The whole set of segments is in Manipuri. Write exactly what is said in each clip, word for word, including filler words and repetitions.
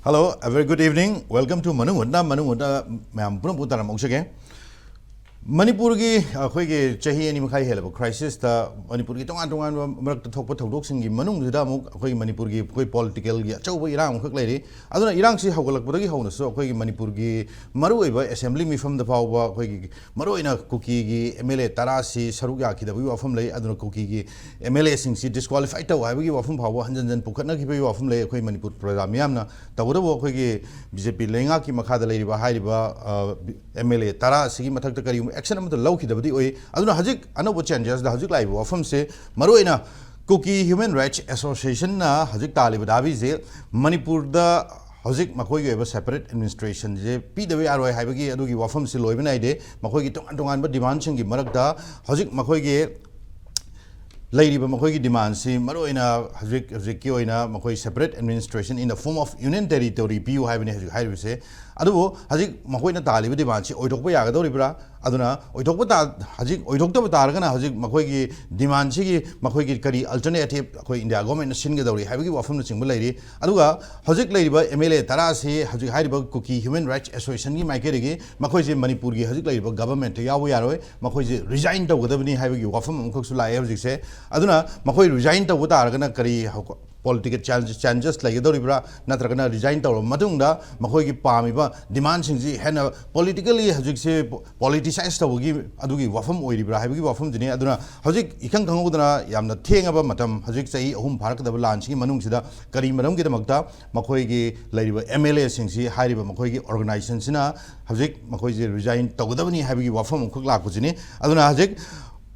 Hello, a very good evening. Welcome to ꯃꯅꯨꯡ ꯍꯨꯠꯅ, ꯃꯅꯨꯡ ꯍꯨꯠꯅ ꯃꯌꯥꯝ ꯄꯨꯝꯅꯃꯛꯄꯨ ꯇꯔꯥꯝꯅ ꯑꯣꯛꯆꯒꯦ꯫ ꯃꯅꯤꯄꯨꯔꯒꯤ ꯑꯩꯈꯣꯏꯒꯤ ꯆꯍꯤ ꯑꯅꯤ ꯃꯈꯥꯏ ꯍꯦꯜꯂꯕ crisis ꯇ ꯃꯅꯤꯄꯨꯔꯒꯤ ꯇꯣꯉꯥꯟ ꯇꯣꯉꯥꯟꯕ ꯃꯔꯛꯇ ꯊꯣꯛꯄ ꯊꯧꯗꯣꯛꯁꯤꯡꯒꯤ ꯃꯅꯨꯡꯁꯤꯗ ꯑꯃꯨꯛ ꯑꯩꯈꯣꯏꯒꯤ ꯃꯅꯤꯄꯨꯔꯒꯤ ꯑꯩꯈꯣꯏ political ꯒꯤ ꯑꯆꯧꯕ ꯏꯔꯥꯡ ꯑꯃꯈꯛ ꯂꯩꯔꯤ꯫ ꯑꯗꯨꯅ ꯏꯔꯥꯡꯁꯤ ꯍꯧꯒꯠꯂꯛꯄꯗꯒꯤ ꯍꯧꯅꯁꯨ ꯑꯩꯈꯣꯏꯒꯤ ꯃꯅꯤꯄꯨꯔꯒꯤ ꯃꯔꯨꯑꯣꯏꯕ assembly ꯃꯤꯐꯝꯗ ꯐꯥꯎꯕ ꯑꯩꯈꯣꯏꯒꯤ ꯃꯔꯨꯑꯣꯏꯅ ꯀꯨꯀꯤꯒꯤ M L A ꯇꯔꯥꯁꯤ ꯁꯔꯨꯛ ꯌꯥꯈꯤꯗꯕꯒꯤ ꯋꯥꯐꯝ ꯂꯩ꯫ ꯑꯗꯨꯅ ꯀꯨꯀꯤꯒꯤ M L A ꯁꯤꯡꯁꯤ disqualify ꯇꯧ ꯍꯥꯏꯕꯒꯤ ꯋꯥꯐꯝ ꯐꯥꯎꯕ ꯍꯟꯖꯟ ꯍꯟꯖꯟ ꯄꯨꯈꯠꯅꯈꯤꯕꯒꯤ ꯋꯥꯐꯝ ꯂꯩ꯫ ꯑꯩꯈꯣꯏ ꯃꯅꯤꯄꯨꯔ ꯄ꯭ꯔꯖꯥ ꯃꯤꯌꯥꯝꯅ ꯇꯧꯕꯇꯕꯨ ꯑꯩꯈꯣꯏꯒꯤ B J P ꯂꯩꯉꯥꯛꯀꯤ ꯃꯈꯥꯗ ꯂꯩꯔꯤꯕ ꯍꯥꯏꯔꯤꯕ, ꯑ, M L A ꯇꯔꯥ ꯑꯁꯤꯒꯤ ꯃꯊꯛꯇ ꯀꯔꯤꯒꯨꯝꯕ action ꯑꯃꯠꯇ ꯂꯧꯈꯤꯗꯕꯗꯤ ꯑꯣꯏ꯫ ꯑꯗꯨꯅ ꯍꯧꯖꯤꯛ ꯑꯅꯧꯕ changes ꯗ ꯍꯧꯖꯤꯛ ꯂꯥꯛꯏꯕ ꯋꯥꯐꯝꯁꯦ ꯃꯔꯨꯑꯣꯏꯅ ꯀꯨꯀꯤ Human Rights Association ꯅ ꯍꯧꯖꯤꯛ ꯇꯥꯜꯂꯤꯕ ꯗꯥꯕꯤꯁꯦ ꯃꯅꯤꯄꯨꯔꯗ ꯍꯧꯖꯤꯛ ꯃꯈꯣꯏꯒꯤ ꯑꯣꯏꯕ separate administration ꯁꯦ ꯄꯤꯗꯕ ꯌꯥꯔꯣꯏ ꯍꯥꯏꯕꯒꯤ ꯑꯗꯨꯒꯤ ꯋꯥꯐꯝꯁꯤ ꯂꯣꯏꯕ ꯅꯥꯏꯗꯦ꯫ ꯃꯈꯣꯏꯒꯤ ꯇꯣꯉꯥꯟ ꯇꯣꯉꯥꯟꯕ demand ꯁꯤꯡꯒꯤ ꯃꯔꯛꯇ ꯍꯧꯖꯤꯛ ꯃꯈꯣꯏꯒꯤ ꯂꯩꯔꯤꯕ ꯃꯈꯣꯏꯒꯤ demand ꯁꯤ ꯃꯔꯨꯑꯣꯏꯅ ꯍꯧꯖꯤꯛ, ꯍꯧꯖꯤꯛꯀꯤ ꯑꯣꯏꯅ ꯃꯈꯣꯏ separate administration in the form of union territory ꯄꯤꯌꯨ ꯍꯥꯏꯕꯅꯤ ꯍꯧꯖꯤꯛ ꯍꯥꯏꯔꯤꯕꯁꯦ꯫ ꯑꯗꯨꯕꯨ ꯍꯧꯖꯤꯛ ꯃꯈꯣꯏꯅ ꯇꯥꯜꯂꯤꯕ demand ꯁꯤ ꯑꯣꯏꯊꯣꯛꯄ ꯌꯥꯒꯗꯧꯔꯤꯕ꯭ꯔꯥ? ꯑꯗꯨꯅ ꯑꯣꯏꯊꯣꯛꯄ ꯇꯥ-, ꯍꯧꯖꯤꯛ ꯑꯣꯏꯊꯣꯛꯇꯕ ꯇꯥꯔꯒꯅ ꯍꯧꯖꯤꯛ ꯃꯈꯣꯏꯒꯤ demand ꯁꯤꯒꯤ ꯃꯈꯣꯏꯒꯤ ꯀꯔꯤ alternative ꯑꯩꯈꯣꯏ India government ꯅ ꯁꯤꯟꯒꯗꯧꯔꯤ ꯍꯥꯏꯕꯒꯤ ꯋꯥꯐꯝꯅꯆꯤꯡꯕ ꯂꯩꯔꯤ꯫ ꯑꯗꯨꯒ ꯍꯧꯖꯤꯛ ꯂꯩꯔꯤꯕ M L A ꯇꯔꯥ ꯑꯁꯤ ꯍꯧꯖꯤꯛ ꯍꯥꯏꯔꯤꯕ ꯀꯨꯀꯤ Human Rights Association ꯒꯤ ꯃꯥꯏꯀꯩꯗꯒꯤ ꯃꯈꯣꯏꯁꯦ ꯃꯅꯤꯄꯨꯔꯒꯤ ꯍꯧꯖꯤꯛ ꯂꯩꯔꯤꯕ government ꯇ ꯌꯥꯎꯕ ꯌꯥꯔꯣꯏ, ꯃꯈꯣꯏꯁꯦ resign ꯇꯧꯒꯗꯕꯅꯤ ꯍꯥꯏꯕꯒꯤ ꯋꯥꯐꯝ ꯑꯃꯈꯛꯁꯨ ꯂꯥꯛꯑꯦ ꯍꯧꯖꯤꯛꯁꯦ꯫ ꯑꯗꯨꯅ ꯃꯈꯣꯏ resign ꯇꯧꯕ ꯇꯥꯔꯒꯅ ꯀꯔꯤ ꯍꯧ-, political change-, changes ꯂꯩꯒꯗꯧꯔꯤꯕ꯭ꯔꯥ, ꯅꯠꯇ꯭ꯔꯒꯅ resign ꯇꯧꯔꯕ ꯃꯇꯨꯡꯗ ꯃꯈꯣꯏꯒꯤ ꯄꯥꯝꯃꯤꯕ demand ꯁꯤꯡꯁꯤ ꯍꯦꯟꯅ politically ꯍꯧꯖꯤꯛꯁꯦ politicize ꯇꯧꯕꯒꯤ ꯑꯗꯨꯒꯤ ꯋꯥꯐꯝ ꯑꯣꯏꯔꯤꯕ꯭ꯔꯥ ꯍꯥꯏꯕꯒꯤ ꯋꯥꯐꯝꯗꯨꯅꯤ꯫ ꯑꯗꯨꯅ ꯍꯧꯖꯤꯛ ꯏꯈꯪ ꯈꯪꯍꯧꯗꯅ ꯌꯥꯝꯅ ꯊꯦꯡꯉꯕ ꯃꯇꯝ, ꯍꯧꯖꯤꯛ ꯆꯍꯤ ꯑꯍꯨꯝ ꯐꯥꯔꯛꯀꯗꯕ ꯂꯥꯟꯁꯤꯒꯤ ꯃꯅꯨꯡꯁꯤꯗ ꯀꯔꯤ ꯃꯔꯝꯒꯤꯗꯃꯛꯇ ꯃꯈꯣꯏꯒꯤ ꯂꯩꯔꯤꯕ M L A ꯁꯤꯡꯁꯤ ꯍꯥꯏꯔꯤꯕ ꯃꯈꯣꯏꯒꯤ organization ꯁꯤꯅ ꯍꯧꯖꯤꯛ ꯃꯈꯣꯏꯁꯦ resign ꯇꯧꯒꯗꯕꯅꯤ ꯍꯥꯏꯕꯒꯤ ꯋꯥꯐꯝ ꯑꯃꯈꯛ ꯂꯥꯛꯄꯁꯤꯅꯤ꯫ ꯑꯗꯨꯅ ꯍꯧꯖꯤꯛ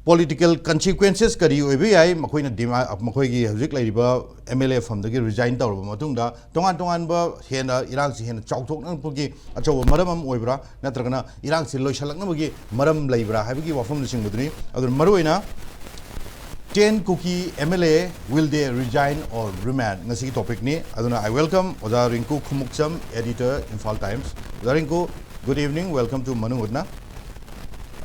political consequences ꯀꯔꯤ ꯑꯣꯏꯕ ꯌꯥꯏ, ꯃꯈꯣꯏꯅ demand, ꯃꯈꯣꯏꯒꯤ ꯍꯧꯖꯤꯛ ꯂꯩꯔꯤꯕ M L A ꯐꯝꯗꯒꯤ resign ꯇꯧꯔꯕ ꯃꯇꯨꯡꯗ ꯇꯣꯉꯥꯟ ꯇꯣꯉꯥꯟꯕ ꯍꯦꯟꯅ ꯏꯔꯥꯡꯁꯤ ꯍꯦꯟꯅ ꯆꯥꯎꯊꯣꯛꯅꯕꯒꯤ ꯑꯆꯧꯕ ꯃꯔꯝ ꯑꯃ ꯑꯣꯏꯕ꯭ꯔꯥ, ꯅꯠꯇ꯭ꯔꯒꯅ ꯏꯔꯥꯡꯁꯤ ꯂꯣꯏꯁꯤꯜꯂꯛꯅꯕꯒꯤ ꯃꯔꯝ ꯂꯩꯕ꯭ꯔꯥ ꯍꯥꯏꯕꯒꯤ ꯋꯥꯐꯝꯅꯆꯤꯡꯕꯗꯨꯅꯤ꯫ ꯑꯗꯨꯅ ꯃꯔꯨꯑꯣꯏꯅ ten Kuki M L A, will they resign or remain? ꯉꯁꯤꯒꯤ topic ꯅꯤ꯫ ꯑꯗꯨꯅ I welcome ꯑꯣꯖꯥ ꯔꯤꯡꯀꯨ ꯈꯨꯃꯨꯛꯆꯝ, editor, Imphal Times. ꯑꯣꯖꯥ ꯔꯤꯡꯀꯨ, good evening, welcome to ꯃꯅꯨꯡ ꯍꯨꯠꯅ꯫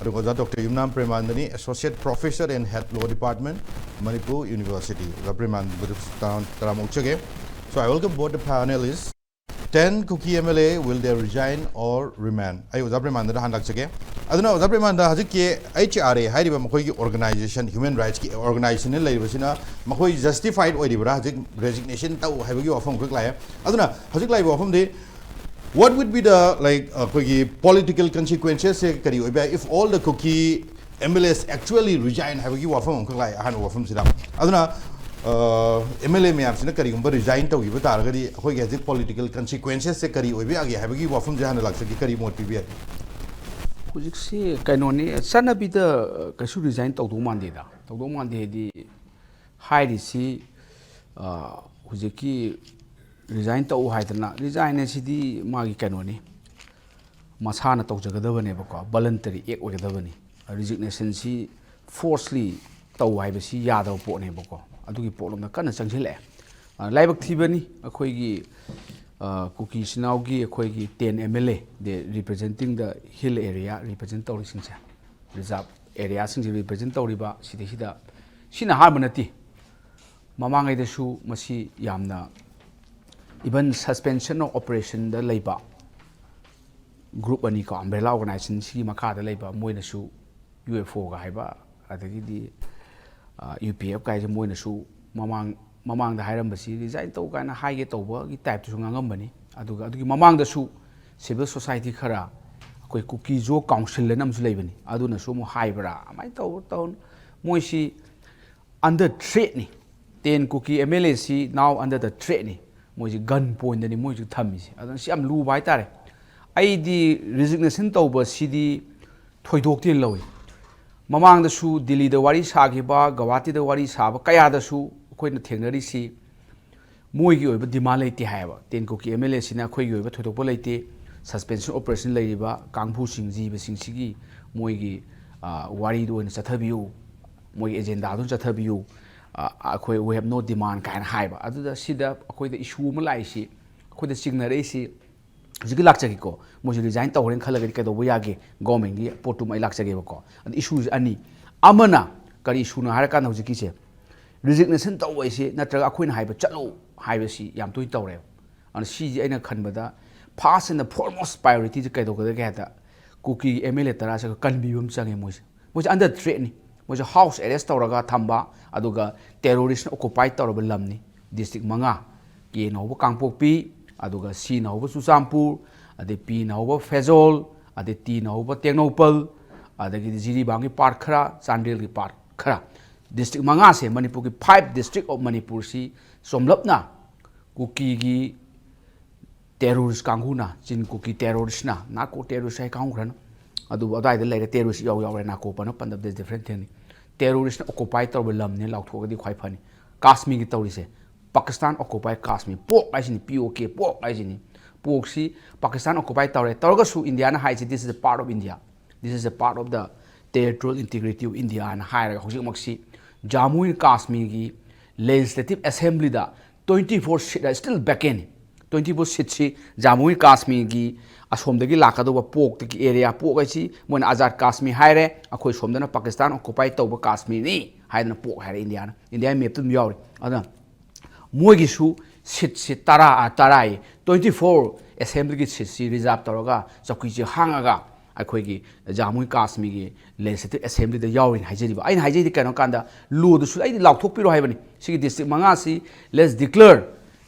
ꯑꯗꯨꯒ ꯑꯣꯖꯥ Doctor Yumnam ꯄ꯭ꯔꯦꯃꯥꯅꯟꯗꯅꯤ, Associate Professor and Head Law Department, Manipur University. ꯑꯣꯖꯥ ꯄ꯭ꯔꯦꯃꯥꯅꯟꯗꯕꯨꯁꯨ ꯇꯔꯥꯝ-, ꯇꯔꯥꯝꯅ ꯑꯣꯛꯆꯒꯦ꯫ So I welcome both the panelists. Ten Kuki M L A, will they resign or remain? ꯑꯩ ꯑꯣꯖꯥ ꯄ꯭ꯔꯦꯃꯥꯟꯗꯗ ꯍꯥꯟꯅ ꯂꯥꯛꯆꯒꯦ꯫ ꯑꯗꯨꯅ ꯑꯣꯖꯥ ꯄ꯭ꯔꯦꯃꯥꯟꯗ, ꯍꯧꯖꯤꯛꯀꯤ H R A ꯍꯥꯏꯔꯤꯕ ꯃꯈꯣꯏꯒꯤ organization, human rights ꯀꯤ organization ꯂꯩꯔꯤꯕꯁꯤꯅ ꯃꯈꯣꯏ justified ꯑꯣꯏꯔꯤꯕ꯭ꯔꯥ ꯍꯧꯖꯤꯛ resignation ꯇꯧ ꯍꯥꯏꯕꯒꯤ ꯋꯥꯐꯝ ꯈꯛ ꯂꯥꯛꯑꯦ꯫ ꯑꯗꯨꯅ ꯍꯧꯖꯤꯛ ꯂꯥꯛꯏꯕ ꯋꯥꯐꯝꯗꯤ, what would be the, like, ꯑꯩꯈꯣꯏꯒꯤ political consequences ꯁꯦ ꯀꯔꯤ ꯑꯣꯏꯕ ꯌꯥꯏ, if all the Kuki M L As actually resign ꯍꯥꯏꯕꯒꯤ ꯋꯥꯐꯝ ꯑꯃꯈꯛ ꯂꯥꯛꯑꯦ ꯑꯍꯥꯟꯕ ꯋꯥꯐꯝꯁꯤꯗ꯫ ꯑꯗꯨꯅ ꯑꯦꯝ ꯑꯦꯜ ꯑꯦ ꯃꯌꯥꯝꯁꯤꯅ ꯀꯔꯤꯒꯨꯝꯕ resign ꯇꯧꯈꯤꯕ ꯇꯥꯔꯒꯗꯤ ꯑꯩꯈꯣꯏꯒꯤ ꯍꯧꯖꯤꯛ political consequences ꯁꯦ ꯀꯔꯤ ꯑꯣꯏꯕ ꯌꯥꯒꯦ ꯍꯥꯏꯕꯒꯤ ꯋꯥꯐꯝꯁꯦ ꯍꯥꯟꯅ ꯂꯥꯛꯆꯒꯦ, ꯀꯔꯤ ꯃꯣꯠ ꯄꯤꯕ ꯌꯥꯏ? ꯍꯧꯖꯤꯛꯁꯤ ꯀꯩꯅꯣꯅꯤ, ꯆꯠꯅꯕꯤꯗ ꯀꯩꯁꯨ resign ꯇꯧꯗꯧ ꯃꯥꯟꯗꯦꯗ꯫ ꯇꯧꯗꯧ ꯃꯥꯟꯗꯦ ꯍꯥꯏꯗꯤ, ꯍꯥꯏꯔꯤꯁꯤ, ꯑ, ꯍꯧꯖꯤꯛꯀꯤ resign ꯇꯧ ꯍꯥꯏꯗꯅ, resign ꯑꯁꯤꯗꯤ ꯃꯥꯒꯤ ꯀꯩꯅꯣꯅꯤ, ꯃꯁꯥꯅ ꯇꯧꯖꯒꯗꯕꯅꯦꯕꯀꯣ, voluntary act ꯑꯣꯏꯒꯗꯕꯅꯤ꯫ Resignation ꯁꯤ forcefully ꯇꯧ ꯍꯥꯏꯕꯁꯤ ꯌꯥꯗꯕ ꯄꯣꯠꯅꯦꯕꯀꯣ꯫ ꯑꯗꯨꯒꯤ ꯄꯣꯠꯂꯣꯝꯗ ꯀꯟꯅ ꯆꯪꯁꯤꯜꯂꯛꯑꯦ꯫ ꯑ, ꯂꯥꯏꯕꯛ ꯊꯤꯕꯅꯤ, ꯑꯩꯈꯣꯏꯒꯤ, ꯑ, ꯀꯨꯀꯤ ꯏꯆꯤꯟ ꯏꯅꯥꯎꯒꯤ ꯑꯩꯈꯣꯏꯒꯤ ten M L A, the representing the hill area, represent ꯇꯧꯔꯤꯁꯤꯡꯁꯦ, reserve area ꯁꯤꯡꯁꯦ represent ꯇꯧꯔꯤꯕ ꯁꯤꯗꯩꯁꯤꯗ, ꯁꯤꯅ ꯑꯍꯥꯟꯕ ꯅꯠꯇꯦ꯫ ꯃꯃꯥꯡꯉꯩꯗꯁꯨ ꯃꯁꯤ ꯌꯥꯝꯅ, even suspension of operation ꯗ ꯂꯩꯕ group ꯑꯅꯤ ꯀꯣ, umbrella organization ꯁꯤꯒꯤ ꯃꯈꯥꯗ ꯂꯩꯕ, ꯃꯣꯏꯅꯁꯨ U F O ꯒ ꯍꯥꯏꯕ, ꯑꯗꯒꯤꯗꯤ, ꯑ, U P F ꯀꯥꯏꯁꯦ ꯃꯣꯏꯅꯁꯨ ꯃꯃꯥꯡ, ꯃꯃꯥꯡꯗ ꯍꯥꯏꯔꯝꯕꯁꯤ resign ꯇꯧ ꯀꯥꯏꯅ ꯍꯥꯏꯒꯦ ꯇꯧꯕꯒꯤ type ꯇꯁꯨ ꯉꯥꯡꯉꯝꯕꯅꯤ꯫ ꯑꯗꯨꯒ ꯑꯗꯨꯒꯤ ꯃꯃꯥꯡꯗꯁꯨ civil society ꯈꯔ, ꯑꯩꯈꯣꯏ ꯀꯨꯀꯤꯖꯣ council ꯍꯥꯏꯅ ꯑꯃꯁꯨ ꯂꯩꯕꯅꯤ, ꯑꯗꯨꯅꯁꯨ ꯑꯃꯨꯛ ꯍꯥꯏꯕ꯭ꯔꯥ, ꯑꯗꯨꯃꯥꯏꯅ ꯇꯧ, ꯇꯧ, ꯃꯣꯏꯁꯤ under threat ꯅꯤ꯫ Ten Kuki M L A ꯁꯤ now under the threat ꯅꯤ꯫ ꯃꯣꯏꯁꯤ gun point ꯇꯅꯤ ꯃꯣꯏꯁꯨ ꯊꯝꯃꯤꯁꯦ꯫ ꯑꯗꯨꯅ ꯁꯤ ꯌꯥꯝ ꯂꯨꯕ ꯍꯥꯏꯇꯥꯔꯦ꯫ ꯑꯩꯗꯤ resignation ꯇꯧꯕꯁꯤꯗꯤ ꯊꯣꯏꯗꯣꯛꯇꯦꯅ ꯂꯧꯏ꯫ ꯃꯃꯥꯡꯗꯁꯨ ꯗꯤꯜꯂꯤꯗ ꯋꯥꯔꯤ ꯁꯥꯈꯤꯕ, ꯒꯧꯍꯥꯇꯤꯗ ꯋꯥꯔꯤ ꯁꯥꯕ ꯀꯌꯥꯗꯁꯨ ꯑꯩꯈꯣꯏꯅ ꯊꯦꯡꯅꯔꯤꯁꯤ ꯃꯣꯏꯒꯤ ꯑꯣꯏꯕ demand ꯂꯩꯇꯦ ꯍꯥꯏꯌꯦꯕ꯫ Ten Kuki M L A ꯁꯤꯅ ꯑꯩꯈꯣꯏꯒꯤ ꯑꯣꯏꯕ ꯊꯣꯏꯗꯣꯛꯄ ꯂꯩꯇꯦ, suspension operation ꯂꯩꯔꯤꯕ ꯀꯥꯡꯕꯨꯁꯤꯡ, ꯖꯤꯕꯁꯤꯡꯁꯤꯒꯤ ꯃꯣꯏꯒꯤ, ꯑ, ꯋꯥꯔꯤꯗꯨ ꯑꯣꯏꯅ ꯆꯠꯊꯕꯤꯌꯨ, ꯃꯣꯏꯒꯤ agenda ꯗꯨ ꯆꯠꯊꯕꯤꯌꯨ, ꯑ, ꯑꯩꯈꯣꯏ we have no demand ꯀꯥꯏꯅ ꯍꯥꯏꯕ꯫ ꯑꯗꯨꯗ ꯁꯤꯗ ꯑꯩꯈꯣꯏꯗ issue ꯑꯃ ꯂꯥꯛꯏꯁꯤ, ꯑꯩꯈꯣꯏꯗ ꯆꯤꯡꯅꯔꯛꯏꯁꯤ, ꯍꯧꯖꯤꯛꯀꯤ ꯂꯥꯛꯆꯒꯦꯀꯣ, ꯃꯣꯏꯁꯨ resign ꯇꯧꯈ꯭ꯔꯦꯅ ꯈꯜꯂꯒꯗꯤ ꯀꯩꯗꯧꯕ ꯌꯥꯒꯦ? Government ꯀꯤ ꯄꯣꯠꯇꯨꯃ ꯑꯩ ꯂꯥꯛꯆꯒꯦꯕꯀꯣ꯫ ꯑꯗ issue ꯁꯦ ꯑꯅꯤ, ꯑꯃꯅ ꯀꯔꯤ issue ꯅꯣ ꯍꯥꯏꯔꯀꯥꯟꯗ ꯍꯧꯖꯤꯛꯀꯤꯁꯦ resignation ꯇꯧꯕ ꯍꯥꯏꯁꯤ ꯅꯠꯇ꯭ꯔꯒ ꯑꯩꯈꯣꯏꯅ ꯍꯥꯏꯕ ꯆꯠꯂꯣ ꯍꯥꯏꯕꯁꯤ ꯌꯥꯝ ꯇꯣꯏꯅ ꯇꯧꯔꯦꯕ꯫ ꯑꯗꯨꯅ ꯁꯤꯁꯦ ꯑꯩꯅ ꯈꯟꯕꯗ first and foremost priority ꯁꯦ ꯀꯩꯗꯧꯒꯗꯒꯦ ꯍꯥꯏꯗ, ꯀꯨꯀꯤ ꯑꯦꯝ ꯑꯦꯜ ꯑꯦ ꯇꯔꯥꯁꯦ ꯀꯟꯕꯤꯕ ꯑꯃ ꯆꯪꯉꯦ꯫ ꯃꯣꯏꯁꯦ, ꯃꯣꯏꯁꯦ under threat ꯅꯤ꯫ ꯃꯣꯏꯁꯦ house arrest ꯇꯧꯔꯒ ꯊꯝꯕ, ꯑꯗꯨꯒ terrorist ꯅ occupy ꯇꯧꯔꯕ ꯂꯝꯅꯤ꯫ District ꯃꯉꯥ, K ꯅ ꯍꯧꯕ ꯀꯥꯡꯄꯣꯛꯄꯤ, ꯑꯗꯨꯒ C ꯅ ꯍꯧꯕ ꯆꯨꯔꯆꯥꯟꯄꯨꯔ, ꯑꯗꯩ P ꯅ ꯍꯧꯕ ꯐꯦꯖꯣꯜ, ꯑꯗꯩ T ꯅ ꯍꯧꯕ ꯇꯦꯡꯅꯧꯄꯜ, ꯑꯗꯒꯤꯗꯤ ꯖꯤꯔꯤꯕꯥꯝꯒꯤ part ꯈꯔ, ꯆꯥꯟꯗꯦꯜꯒꯤ part ꯈꯔ꯫ District ꯃꯉꯥꯁꯦ, ꯃꯅꯤꯄꯨꯔꯒꯤ five district of ꯃꯅꯤꯄꯨꯔꯁꯤ ꯆꯣꯝꯂꯞꯅ ꯀꯨꯀꯤꯒꯤ terrorist ꯀꯥꯡꯕꯨꯅ, ꯆꯤꯟ ꯀꯨꯀꯤ terrorist ꯅ, narco terrorist ꯍꯥꯏ ꯀꯥꯡꯕꯨ ꯈꯔꯅ, ꯑꯗꯨꯕꯨ ꯑꯗꯨꯋꯥꯏꯗ ꯂꯩꯔꯦ, terrorist ꯌꯥꯎ ꯌꯥꯎꯔꯦ, narco ꯄꯟꯅ ꯄꯟꯗꯕꯗ different thing ꯅꯤ꯫ Terrorist ꯅ occupy ꯇꯧꯔꯕ ꯂꯝꯅꯦ ꯂꯥꯎꯊꯣꯛꯑꯒꯗꯤ ꯈ꯭ꯋꯥꯏ ꯐꯅꯤ꯫ ꯀꯥꯁꯃꯤꯔꯒꯤ ꯇꯧꯔꯤꯁꯦ, Pakistan occupy Kashmir, ꯄꯣꯛ ꯍꯥꯏꯁꯤꯅꯤ, P O K, ꯄꯣꯛ ꯍꯥꯏꯁꯤꯅꯤ꯫ ꯄꯣꯛꯁꯤ Pakistan occupy ꯇꯧꯔꯦ, ꯇꯧꯔꯒꯁꯨ ꯏꯟꯗꯤꯌꯥꯅ ꯍꯥꯏꯁꯤ, this is a part of India, this is a part of the territorial integrity of India ꯍꯥꯏꯅ ꯍꯥꯏꯔꯒ ꯍꯧꯖꯤꯛꯃꯛꯁꯤ ꯖꯥꯃꯨ ꯑꯦꯟ ꯀꯥꯁꯃꯤꯔꯒꯤ Legislative Assembly ꯗ twenty four seat still vacant ꯅꯤ꯫ Twenty four seat ꯁꯤ ꯖꯥꯃꯨ ꯑꯦꯟ ꯀꯥꯁꯃꯤꯔꯒꯤ ꯑꯁꯣꯝꯗꯒꯤ ꯂꯥꯛꯀꯗꯧꯕ ꯄꯣꯛꯇꯒꯤ area, ꯄꯣꯛ ꯍꯥꯏꯁꯤ ꯃꯣꯏꯅ ꯑꯖꯥꯗ ꯀꯥꯁꯃꯤꯔ ꯍꯥꯏꯔꯦ, ꯑꯩꯈꯣꯏ ꯁꯣꯝꯗꯅ Pakistan occupy ꯇꯧꯕ ꯀꯥꯁꯃꯤꯔꯅꯤ ꯍꯥꯏꯗꯅ ꯄꯣꯛ ꯍꯥꯏꯔꯦ ꯏꯟꯗꯤꯌꯥꯅ꯫ ꯏꯟꯗꯤꯌꯥꯒꯤ map ꯇ ꯑꯗꯨꯝ ꯌꯥꯎꯔꯤ꯫ ꯑꯗꯨꯅ ꯃꯣꯏꯒꯤꯁꯨ seat ꯁꯤ ꯇꯔꯥ, ꯑ, ꯇꯔꯥ ꯍꯥꯏꯌꯦ, twenty four Assembly ꯒꯤ seat ꯁꯤ reserve ꯇꯧꯔꯒ ꯆꯧꯀꯤꯁꯤ ꯍꯥꯡꯉꯒ ꯑꯩꯈꯣꯏꯒꯤ ꯖꯥꯃꯨ ꯑꯦꯟ ꯀꯥꯁꯃꯤꯔꯒꯤ Legislative Assembly ꯗ ꯌꯥꯎꯔꯤꯅꯤ ꯍꯥꯏꯖꯔꯤꯕ꯫ ꯑꯩꯅ ꯍꯥꯏꯖꯩꯗꯤ ꯀꯩꯅꯣ ꯀꯥꯟꯗ, law ꯗꯨꯁꯨ ꯑꯩꯗꯤ ꯂꯥꯎꯊꯣꯛꯄꯤꯔꯣ ꯍꯥꯏꯕꯅꯤ꯫ ꯁꯤꯒꯤ district ꯃꯉꯥꯁꯤ let's declare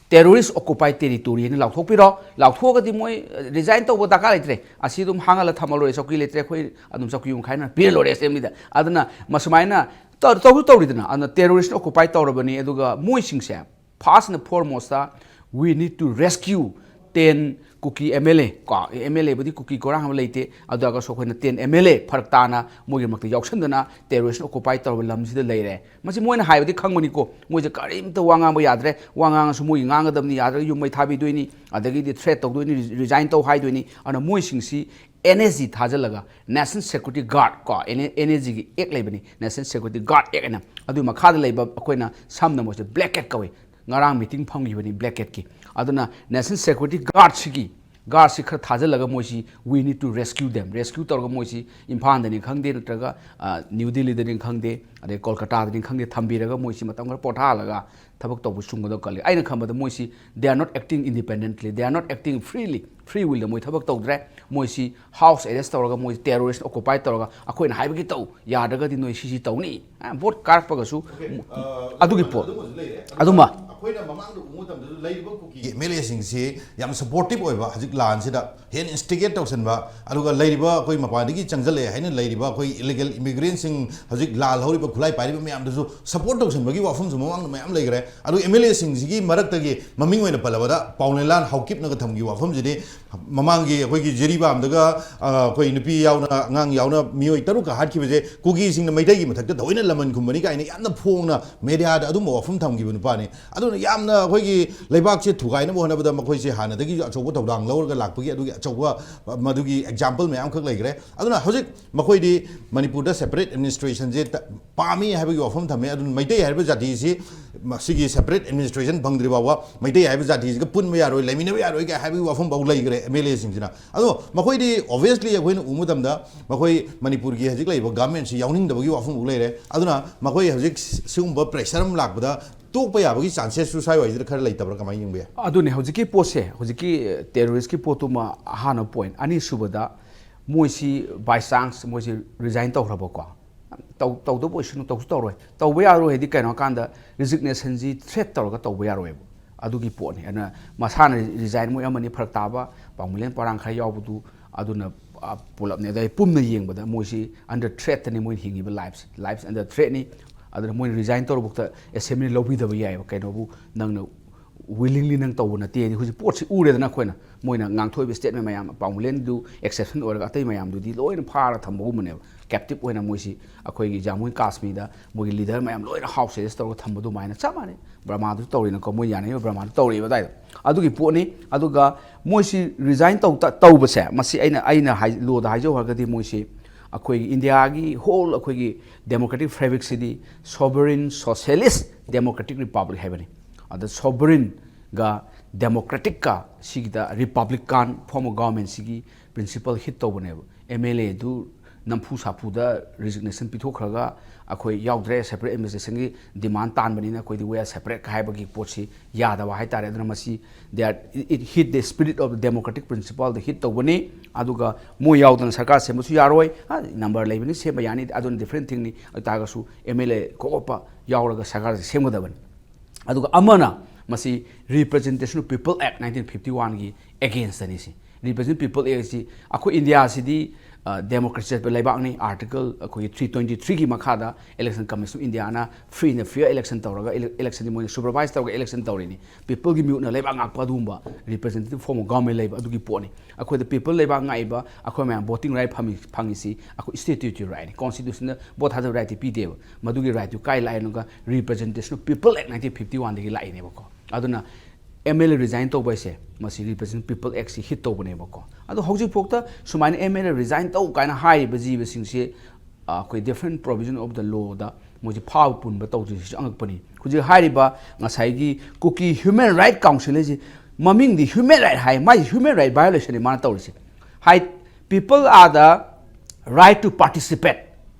terrorist occupied territory ꯍꯥꯏꯅ ꯂꯥꯎꯊꯣꯛꯄꯤꯔꯣ꯫ ꯂꯥꯎꯊꯣꯛꯑꯒꯗꯤ ꯃꯣꯏ, ꯑ, resign ꯇꯧꯕ ꯗꯔꯀꯥꯔ ꯂꯩꯇ꯭ꯔꯦ꯫ ꯑꯁꯤ ꯑꯗꯨꯝ ꯍꯥꯡꯍꯜꯂ ꯊꯝꯃ ꯂꯣꯏꯔꯦ, ꯆꯧꯀꯤ ꯂꯩꯇ꯭ꯔꯦ, ꯑꯩꯈꯣꯏ ꯑꯗꯨꯝ ꯆꯧꯀꯤ ꯌꯨꯝ ꯈꯥꯏꯅ ꯄꯤꯔ ꯂꯣꯏꯔꯦ Assembly ꯗ꯫ ꯑꯗꯨꯅ ꯃꯁꯨꯃꯥꯏꯅ ꯇꯧ-, ꯇꯧꯁꯨ ꯇꯧꯔꯤꯗꯅ, ꯑꯗꯨꯅ terrorist ꯅ occupy ꯇꯧꯔꯕꯅꯤ꯫ ꯑꯗꯨꯒ ꯃꯣꯏꯁꯤꯡꯁꯦ first and foremost ꯇ we need to rescue ten Kuki M L A ꯀꯣ, M L A ꯕꯨꯗꯤ ꯀꯨꯀꯤ ꯀꯣꯔꯥꯡ ꯑꯃ ꯂꯩꯇꯦ, ꯑꯗꯨ ꯑꯣꯏꯔꯒꯁꯨ ꯑꯩꯈꯣꯏꯅ ten M L A ꯐꯔꯛ ꯇꯥꯅ ꯃꯣꯏꯒꯤ ꯃꯔꯛꯇ ꯌꯥꯎꯁꯟꯗꯅ terrorist ꯅ occupy ꯇꯧꯔꯕ ꯂꯝꯁꯤꯗ ꯂꯩꯔꯦ꯫ ꯃꯁꯤ ꯃꯣꯏꯅ ꯍꯥꯏꯕꯗꯤ ꯈꯪꯕꯅꯤꯀꯣ, ꯃꯣꯏꯁꯦ ꯀꯔꯤꯝꯇ ꯋꯥ ꯉꯥꯡꯕ ꯌꯥꯗ꯭ꯔꯦ, ꯋꯥ ꯉꯥꯡꯉꯁꯨ ꯃꯣꯏꯒꯤ ꯉꯥꯡꯒꯗꯕꯅꯤ, ꯌꯥꯗ꯭ꯔꯒ ꯌꯨꯝ ꯃꯩ ꯊꯥꯕꯤꯗꯣꯏꯅꯤ, ꯑꯗꯒꯤꯗꯤ threat ꯇꯧꯗꯣꯏꯅꯤ, resign ꯇꯧ ꯍꯥꯏꯗꯣꯏꯅꯤ꯫ ꯑꯗꯨꯅ ꯃꯣꯏꯁꯤꯡꯁꯤ N S G ꯊꯥꯖꯤꯜꯂꯒ National Security Guard ꯀꯣ, N-, N S G ꯒꯤ act ꯂꯩꯕꯅꯤ, National Security Guard Act ꯍꯥꯏꯅ, ꯑꯗꯨꯒꯤ ꯃꯈꯥꯗ ꯂꯩꯕ ꯑꯩꯈꯣꯏꯅ ꯁꯝꯅ ꯃꯣꯏꯁꯦ blanket ꯀꯧꯏ꯫ ꯉꯔꯥꯡ meeting ꯐꯝꯈꯤꯕꯅꯤ blanket ꯀꯤ꯫ ꯑꯗꯨꯅ National Security Guard ꯁꯤꯒꯤ ꯒꯥꯔꯗꯁꯤ ꯈꯔ ꯊꯥꯖꯤꯜꯂꯒ ꯃꯣꯏꯁꯤ "We need to rescue them", rescue ꯇꯧꯔꯒ ꯃꯣꯏꯁꯤ ꯏꯝꯐꯥꯜꯗꯅꯤ ꯈꯪꯗꯦ, ꯅꯠꯇ꯭ꯔꯒ ꯅ꯭ꯌꯨ ꯗꯤꯜꯂꯤꯗꯅꯤ ꯈꯪꯗꯦ, ꯑꯗꯩ ꯀꯣꯜꯀꯇꯥꯗꯅꯤ ꯈꯪꯗꯦ, ꯊꯝꯕꯤꯔꯒ ꯃꯣꯏꯁꯤ ꯃꯇꯝ ꯈꯔ ꯄꯣꯊꯥꯍꯜꯂꯒ ꯊꯕꯛ ꯇꯧꯕ ꯆꯨꯝꯒꯗꯕ ꯈꯜꯂꯤ꯫ ꯑꯩꯅ ꯈꯟꯕꯗ ꯃꯣꯏꯁꯤ "They are not acting independently, they are not acting freely", free will ꯃꯣꯏ ꯊꯕꯛ ꯇꯧꯗ꯭ꯔꯦ꯫ ꯃꯣꯏꯁꯤ ꯍꯥꯎꯁ ꯑꯦꯔꯦꯁ ꯇꯧꯔꯒ, ꯃꯣꯏ ꯇꯦꯔꯣꯔꯤꯁ ꯑꯣꯀꯨꯄꯥꯏ ꯇꯧꯔꯒ ꯑꯩꯈꯣꯏꯅ ꯍꯥꯏꯕꯒꯤ ꯇꯧ, ꯌꯥꯗ꯭ꯔꯒꯗꯤ ꯅꯣꯏ ꯁꯤꯁꯤ ꯇꯧꯅꯤ꯫ ꯚꯣꯠ ꯀꯥꯔꯛꯄꯒꯁꯨ ꯑꯗꯨꯒꯤ ꯄꯣꯠ, ꯑꯗꯨꯃ ꯑꯩꯈꯣꯏꯅ ꯃꯃꯥꯡꯗ ꯎꯕ ꯃꯇꯝꯗꯁꯨ ꯂꯩꯔꯤꯕ ꯀꯨꯀꯤ ꯑꯦꯝ ꯑꯦꯜ ꯑꯦꯁꯤꯡꯁꯤ ꯌꯥꯝ ꯁꯄꯣꯔꯇꯤꯞ ꯑꯣꯏꯕ, ꯍꯧꯖꯤꯛ ꯂꯥꯟꯁꯤꯗ ꯍꯦꯟꯅ ꯏꯟꯁꯇꯤꯒꯦꯠ ꯇꯧꯁꯟꯕ, ꯑꯗꯨꯒ ꯂꯩꯔꯤꯕ ꯑꯩꯈꯣꯏ ꯃꯄꯥꯟꯗꯒꯤ ꯆꯪꯁꯤꯜꯂꯛꯑꯦ ꯍꯥꯏꯅ ꯂꯩꯔꯤꯕ ꯑꯩꯈꯣꯏ ꯏꯂꯤꯒꯦꯜ ꯏꯃꯤꯒ꯭ꯔꯦꯟꯁꯤꯡ, ꯍꯧꯖꯤꯛ ꯂꯥꯜ ꯍꯧꯔꯤꯕ ꯈꯨꯠꯂꯥꯏ ꯄꯥꯏꯔꯤꯕ ꯃꯌꯥꯝꯗꯨꯁꯨ ꯁꯄꯣꯔꯠ ꯇꯧꯁꯟꯕꯒꯤ ꯋꯥꯐꯝꯁꯨ ꯃꯃꯥꯡꯗ ꯃꯌꯥꯝ ꯂꯩꯈ꯭ꯔꯦ꯫ ꯑꯗꯨ ꯑꯦꯝ ꯑꯦꯜ ꯑꯦꯁꯤꯡꯁꯤꯒꯤ ꯃꯔꯛꯇꯒꯤ ꯃꯃꯤꯡ ꯑꯣꯏꯅ ꯄꯜꯂꯕꯗ ꯄꯥꯎꯅꯦꯂꯥꯟ ꯍꯥꯎꯀꯤꯞꯅꯒ ꯊꯝꯈꯤꯕ ꯋꯥꯐꯝꯁꯤꯗꯤ, ꯃꯃꯥꯡꯒꯤ ꯑꯩꯈꯣꯏꯒꯤ ꯖꯤꯔꯤꯕꯥꯝꯗꯒ, ꯑ, ꯑꯩꯈꯣꯏ ꯅꯨꯄꯤ ꯌꯥꯎꯅ, ꯑꯉꯥꯡ ꯌꯥꯎꯅ ꯃꯤꯑꯣꯏ ꯇꯔꯨꯛꯀ ꯍꯥꯠꯈꯤꯕꯁꯦ ꯀꯨꯀꯤꯁꯤꯡꯅ ꯃꯩꯇꯩꯒꯤ ꯃꯊꯛꯇ ꯊꯑꯣꯏꯅ ꯂꯃꯟ ꯈꯨꯝꯕꯅꯤ ꯀꯥꯏꯅ ꯌꯥꯝꯅ ꯐꯣꯡꯅ ꯃꯦꯗꯤꯌꯥꯗ ꯑꯗꯨꯝꯕ ꯋꯥꯐꯝ ꯊꯝꯈꯤꯕ ꯅꯨꯄꯥꯅꯤ꯫ ꯑꯗꯨꯅ ꯌꯥꯝꯅ ꯑꯩꯈꯣꯏꯒꯤ ꯂꯩꯕꯥꯛꯁꯦ ꯊꯨꯒꯥꯏꯅꯕ ꯍꯣꯠꯅꯕꯗ ꯃꯈꯣꯏꯁꯦ ꯍꯥꯟꯅꯗꯒꯤꯁꯨ ꯑꯆꯧꯕ ꯊꯧꯗꯥꯡ ꯂꯧꯔꯒ ꯂꯥꯛꯄꯒꯤ ꯑꯗꯨꯒꯤ ꯑꯆꯧꯕ, ꯑ, ꯃꯗꯨꯒꯤ ꯑꯦꯛꯖꯥꯝꯄꯜ ꯃꯌꯥꯝꯈꯛ ꯂꯩꯈ꯭ꯔꯦ꯫ ꯑꯗꯨꯅ ꯍꯧꯖꯤꯛ ꯃꯈꯣꯏꯗꯤ ꯃꯅꯤꯄꯨꯔꯗ ꯁꯦꯄꯔꯦꯠ ꯑꯦꯗꯃꯤꯅꯤꯁꯇ꯭ꯔꯦꯁꯟꯁꯦ ꯇ-, ꯄꯥꯝꯃꯤ ꯍꯥꯏꯕꯒꯤ ꯋꯥꯐꯝ ꯊꯝꯃꯦ꯫ ꯑꯗꯨꯅ ꯃꯩꯇꯩ ꯍꯥꯏꯔꯤꯕ ꯖꯥꯇꯤꯁꯤ ꯃꯁꯤꯒꯤ ꯁꯦꯄꯔꯦꯠ ꯑꯦꯗꯃꯤꯅꯤꯁꯇ꯭ꯔꯦꯁꯟ ꯐꯪꯗ꯭ꯔꯤ ꯐꯥꯎꯕ ꯃꯩꯇꯩ ꯍꯥꯏꯕ ꯖꯥꯇꯤꯁꯤꯒ ꯄꯨꯟꯕ ꯌꯥꯔꯣꯏ, ꯂꯩꯃꯤꯟꯅꯕ ꯌꯥꯔꯣꯏ ꯀꯥꯏ ꯍꯥꯏꯕꯒꯤ ꯋꯥꯐꯝ ꯐꯥꯎ ꯂꯩꯈ꯭ꯔꯦ ꯑꯦꯝ ꯑꯦꯜ ꯑꯦꯁꯤꯡꯁꯤꯅ꯫ ꯑꯗꯣ ꯃꯈꯣꯏꯗꯤ ꯑꯣꯕꯤꯌꯁꯂꯤ ꯑꯩꯈꯣꯏꯅ ꯎꯕ ꯃꯇꯝꯗ ꯃꯈꯣꯏ ꯃꯅꯤꯄꯨꯔꯒꯤ ꯍꯧꯖꯤꯛ ꯂꯩꯔꯤꯕ ꯒꯃꯦꯟꯁꯤ ꯌꯥꯎꯅꯤꯡꯗꯕꯒꯤ ꯋꯥꯐꯝ ꯐꯥꯎ ꯂꯩꯔꯦ꯫ ꯑꯗꯨꯅ ꯃꯈꯣꯏ ꯍꯧꯖꯤꯛ ꯁꯤꯒꯨꯝꯕ ꯄ꯭ꯔꯦꯁꯔ ꯑꯃ ꯂꯥꯛꯄꯗ ꯇꯣꯛꯄ ꯌꯥꯕꯒꯤ ꯆꯥꯟꯁꯦꯁꯁꯨ ꯁ꯭ꯋꯥꯏ ꯋꯥꯏꯁꯤꯗ ꯈꯔ ꯂꯩꯇꯕ꯭ꯔꯥ, ꯀꯃꯥꯏꯅ ꯌꯦꯡꯕ ꯌꯥꯏ? ꯑꯗꯨꯅꯦ ꯍꯧꯖꯤꯛꯀꯤ ꯄꯣꯠꯁꯦ, ꯍꯧꯖꯤꯛꯀꯤ ꯇꯦꯔꯣꯔꯤꯁꯀꯤ ꯄꯣꯠꯇꯨꯃ ꯑꯍꯥꯟꯕ ꯄꯣꯏꯟ꯫ ꯑꯅꯤꯁꯨꯕꯗ, ꯃꯣꯏꯁꯤ ꯕꯥꯏ ꯆꯥꯟꯁ ꯃꯣꯏꯁꯤ ꯔꯤꯖꯥꯏꯟ ꯇꯧꯈ꯭ꯔꯕꯀꯣ, ꯇꯧ-, ꯇꯧꯗꯕ ꯑꯣꯏꯁꯅꯨ, ꯇꯧꯁꯨ ꯇꯧꯔꯣꯏ꯫ ꯇꯧꯕ ꯌꯥꯔꯣꯏ ꯍꯥꯏꯗꯤ ꯀꯩꯅꯣ ꯍꯥꯏꯀꯥꯟꯗ, ꯔꯤꯖꯤꯒꯅꯦꯁꯟꯁꯤ ꯊ꯭ꯔꯦꯠ ꯇꯧꯔꯒ ꯇꯧꯕ ꯌꯥꯔꯣꯏꯕ꯫ ꯑꯗꯨꯒꯤ ꯄꯣꯠꯅꯤ꯫ ꯑꯗꯨꯅ ꯃꯁꯥꯅ ꯔꯤꯖꯥꯏꯟ, ꯃꯣꯏ ꯑꯃꯅꯤ ꯐꯔꯛ ꯇꯥꯕ, ꯄꯥꯎꯃꯤꯂꯦꯟ ꯄꯣꯏꯔꯥꯡ ꯈꯔ ꯌꯥꯎꯕꯗꯨ, ꯑꯗꯨꯅ, ꯑ, ꯄꯨꯂꯞꯅꯦ꯫ ꯑꯗꯩ ꯄꯨꯝꯅ ꯌꯦꯡꯕꯗ ꯃꯣꯏꯁꯤ ꯑꯟꯗꯔ ꯊ꯭ꯔꯦꯠꯇꯅꯤ ꯃꯣꯏꯅ ꯍꯤꯡꯉꯤꯕ ꯂꯥꯏꯐꯁꯦ꯫ ꯂꯥꯏꯐꯁꯦ ꯑꯟꯗꯔ ꯊ꯭ꯔꯦꯠꯅꯤ꯫ ꯑꯗꯨꯅ ꯃꯣꯏꯅ ꯔꯤꯖꯥꯏꯟ ꯇꯧꯔꯕꯨꯛꯇ ꯑꯦꯁꯦꯝꯕ꯭ꯂꯤ ꯂꯧꯕꯤꯗꯕ ꯌꯥꯏꯑꯕ꯫ ꯀꯩꯅꯣꯕꯨ ꯅꯪꯅ ꯋꯤꯂꯤꯡꯂꯤ ꯅꯪ ꯇꯧꯕ ꯅꯠꯇꯦ ꯍꯥꯏꯗꯤ ꯍꯧꯖꯤꯛ ꯄꯣꯠꯁꯤ ꯎꯔꯦꯗꯅ ꯑꯩꯈꯣꯏꯅ꯫ ꯃꯣꯏꯅ ꯉꯥꯡꯊꯣꯛꯏꯕ ꯁ꯭ꯇꯦꯠꯃꯦꯟ ꯃꯌꯥꯝ, ꯄꯥꯎꯃꯤꯂꯦꯟꯗꯨ ꯑꯦꯛꯁꯦꯞꯁꯟ ꯑꯣꯏꯔꯒ ꯑꯇꯩ ꯃꯌꯥꯝꯗꯨꯗꯤ ꯂꯣꯏꯅ ꯐꯥꯔ ꯊꯝꯕꯒꯨꯝꯕꯅꯦꯕ꯫ ꯀꯦꯞꯇꯤꯞ ꯑꯣꯏꯅ ꯃꯣꯏꯁꯤ ꯑꯩꯈꯣꯏꯒꯤ ꯖꯥꯃꯨ ꯑꯦꯟ ꯀꯥꯁꯃꯤꯔꯗ ꯃꯣꯏꯒꯤ ꯂꯤꯗꯔ ꯃꯌꯥꯝ ꯂꯣꯏꯅ ꯍꯥꯎꯁ ꯑꯦꯔꯦꯁ ꯇꯧꯔꯒ ꯊꯝꯕ ꯑꯗꯨꯃꯥꯏꯅ ꯆꯞ ꯃꯥꯟꯅꯩ꯫ ꯕꯔꯃꯥꯗꯨꯁꯨ ꯇꯧꯔꯤꯅꯀꯣ, ꯃꯣꯏ ꯌꯥꯅꯔꯤꯕ ꯕꯔꯃꯥꯗꯨ ꯇꯧꯔꯤꯕ ꯑꯗꯨꯋꯥꯏꯗ꯫ ꯑꯗꯨꯒꯤ ꯄꯣꯠꯅꯤ꯫ ꯑꯗꯨꯒ ꯃꯣꯏꯁꯤ ꯔꯤꯖꯥꯏꯟ ꯇꯧ-, ꯇ-, ꯇꯧꯕꯁꯦ, ꯃꯁꯤ ꯑꯩꯅ, ꯑꯩꯅ ꯍꯥꯏ-, ꯂꯣꯗ ꯍꯥꯏꯖꯧ ꯍꯥꯏꯔꯒꯗꯤ ꯃꯣꯏꯁꯤ ꯑꯩꯈꯣꯏꯒꯤ ꯏꯟꯗꯤꯌꯥꯒꯤ ꯍꯣꯜ ꯑꯩꯈꯣꯏꯒꯤ ꯗꯦꯃꯣꯀ꯭ꯔꯦꯇꯤꯛ ꯐꯦꯕ꯭ꯔꯤꯛꯁꯤꯗꯤ ꯁꯣꯕꯔꯤꯟ ꯁꯣꯁꯤꯌꯦꯂꯤꯁ ꯗꯦꯃꯣꯀ꯭ꯔꯦꯇꯤꯛ ꯔꯤꯄꯕ꯭ꯂꯤꯛ ꯍꯥꯏꯕꯅꯤ꯫ ꯑꯗ ꯁꯣꯕꯔꯤꯟꯒ ꯗꯦꯃꯣꯀ꯭ꯔꯦꯇꯤꯛꯀ ꯁꯤꯒꯤꯗ ꯔꯤꯄꯕ꯭ꯂꯤꯀꯥꯟ ꯐꯣꯔꯝ ꯑꯣꯐ ꯒꯣꯚꯔꯟꯃꯦꯟꯁꯤꯒꯤ ꯄ꯭ꯔꯤꯟꯁꯤꯄꯜ ꯍꯤꯠ ꯇꯧꯕꯅꯦꯕ꯫ ꯑꯦꯝ ꯑꯦꯜ ꯑꯦꯗꯨ ꯅꯝꯐꯨ ꯁꯥꯐꯨꯗ ꯔꯤꯖꯤꯒꯅꯦꯁꯟ ꯄꯤꯊꯣꯛꯈ꯭ꯔꯒ ꯑꯩꯈꯣꯏ ꯌꯥꯎꯗ꯭ꯔꯦ, ꯁꯦꯄꯔꯦꯠ ꯑꯦꯗꯃꯤꯅꯤꯁꯇ꯭ꯔꯦꯁꯟꯒꯤ ꯗꯤꯃꯥꯟ ꯇꯥꯟꯕꯅꯤꯅ ꯑꯩꯈꯣꯏꯗꯤ we are separate ꯍꯥꯏꯕꯒꯤ ꯄꯣꯠꯁꯤ ꯌꯥꯗꯕ ꯍꯥꯏꯇꯥꯔꯦ꯫ ꯑꯗꯨꯅ ꯃꯁꯤ they are, it hit the spirit of the democratic principle ꯗ ꯍꯤꯠ ꯇꯧꯕꯅꯤ꯫ ꯑꯗꯨꯒ ꯃꯣꯏ ꯌꯥꯎꯗꯅ ꯁꯔꯀꯥꯔ ꯁꯦꯝꯕꯁꯨ ꯌꯥꯔꯣꯏ꯫ ꯅꯝꯕꯔ ꯂꯩꯕꯅꯤ, ꯁꯦꯝꯕ ꯌꯥꯅꯤ, ꯑꯗꯨꯅ ꯗꯤꯐ꯭ꯔꯦꯟ ꯊꯤꯡꯅꯤ꯫ ꯑꯗꯨ ꯇꯥꯔꯒꯁꯨ ꯑꯦꯝ ꯑꯦꯜ ꯑꯦ ꯀꯣꯛ ꯑꯣꯞꯄ ꯌꯥꯎꯔꯒ ꯁꯔꯀꯥꯔꯁꯦ ꯁꯦꯝꯒꯗꯕꯅꯤ꯫ ꯑꯗꯨꯒ ꯑꯃꯅ ꯃꯁꯤ Representation of People Act nineteen fifty one ꯒꯤ against ꯇꯅꯤ꯫ ꯁꯤ Representation of People Act ꯁꯤ ꯑꯩꯈꯣꯏ ꯏꯟꯗꯤꯌꯥꯁꯤꯗꯤ ꯗꯦꯃꯣꯀ꯭ꯔꯦꯁꯤ ꯆꯠꯄ ꯂꯩꯕꯥꯛꯅꯤ꯫ ꯑꯥꯔꯇꯤꯀꯜ ꯑꯩꯈꯣꯏꯒꯤ three twenty three ꯒꯤ ꯃꯈꯥꯗ election commission of Indian free and fair election ꯇꯧꯔꯒ election ꯁꯤ ꯃꯣꯏꯅ supervise ꯇꯧꯔꯒ election ꯇꯧꯔꯤꯅꯤ꯫ ꯄꯤꯄꯜꯒꯤ ꯃꯤꯍꯨꯠꯅ ꯂꯩꯕꯥꯛ ꯉꯥꯛꯄ ꯑꯗꯨꯒꯨꯝꯕ representative form of government ꯂꯩꯕ ꯑꯗꯨꯒꯤ ꯄꯣꯠꯅꯤ꯫ ꯑꯩꯈꯣꯏꯗ ꯄꯤꯄꯜ ꯂꯩꯕꯥꯛ ꯉꯥꯛꯏꯕ ꯑꯩꯈꯣꯏ ꯃꯌꯥꯝ voting right ꯐꯪꯉꯤ ꯐꯪꯉꯤꯁꯤ ꯑꯩꯈꯣꯏ statutory right ꯅꯤ꯫ Constitution ꯗ ꯚꯣꯠ ꯊꯥꯗꯕ right ꯇꯤ ꯄꯤꯗꯦꯕ꯫ ꯃꯗꯨꯒꯤ right ꯇꯨ ꯀꯥꯏ ꯂꯥꯛꯏꯅꯣꯒ Representation of People Act nineteen fifty one ꯗꯒꯤ ꯂꯥꯛꯏꯅꯦꯕꯀꯣ꯫ ꯑꯗꯨꯅ ꯑꯦꯝ ꯑꯦꯜ ꯑꯦ resign ꯇꯧꯕ ꯍꯥꯏꯁꯦ ꯃꯁꯤ Representation of People Act ꯁꯤ ꯍꯤꯠ ꯇꯧꯕꯅꯦꯕꯀꯣ꯫ ꯑꯗꯣ ꯍꯧꯖꯤꯛꯐꯥꯎꯗ ꯁꯨꯃꯥꯏꯅ ꯑꯦꯝ ꯑꯦꯜ ꯑꯦ resign ꯇꯧ ꯀꯥꯏꯅ ꯍꯥꯏꯔꯤꯕ ꯖꯤꯕꯁꯤꯡꯁꯦ ꯑꯩꯈꯣꯏ different provision of the law ꯗ ꯃꯣꯏꯁꯦ ꯐꯥꯕ ꯄꯨꯟꯕ ꯇꯧꯗ꯭ꯔꯤꯁꯤꯁꯨ ꯑꯉꯛꯄꯅꯤ꯫ ꯍꯧꯖꯤꯛ ꯍꯥꯏꯔꯤꯕ ꯉꯁꯥꯏꯒꯤ Kuki Human Right Council ꯍꯥꯏꯁꯦ ꯃꯃꯤꯡꯗꯤ human right ꯍꯥꯏ, ꯃꯥꯏꯁꯦ human right violation ꯅꯤ ꯃꯥꯅ ꯇꯧꯔꯤꯁꯦ꯫ ꯍꯥꯏ, people are the right to participate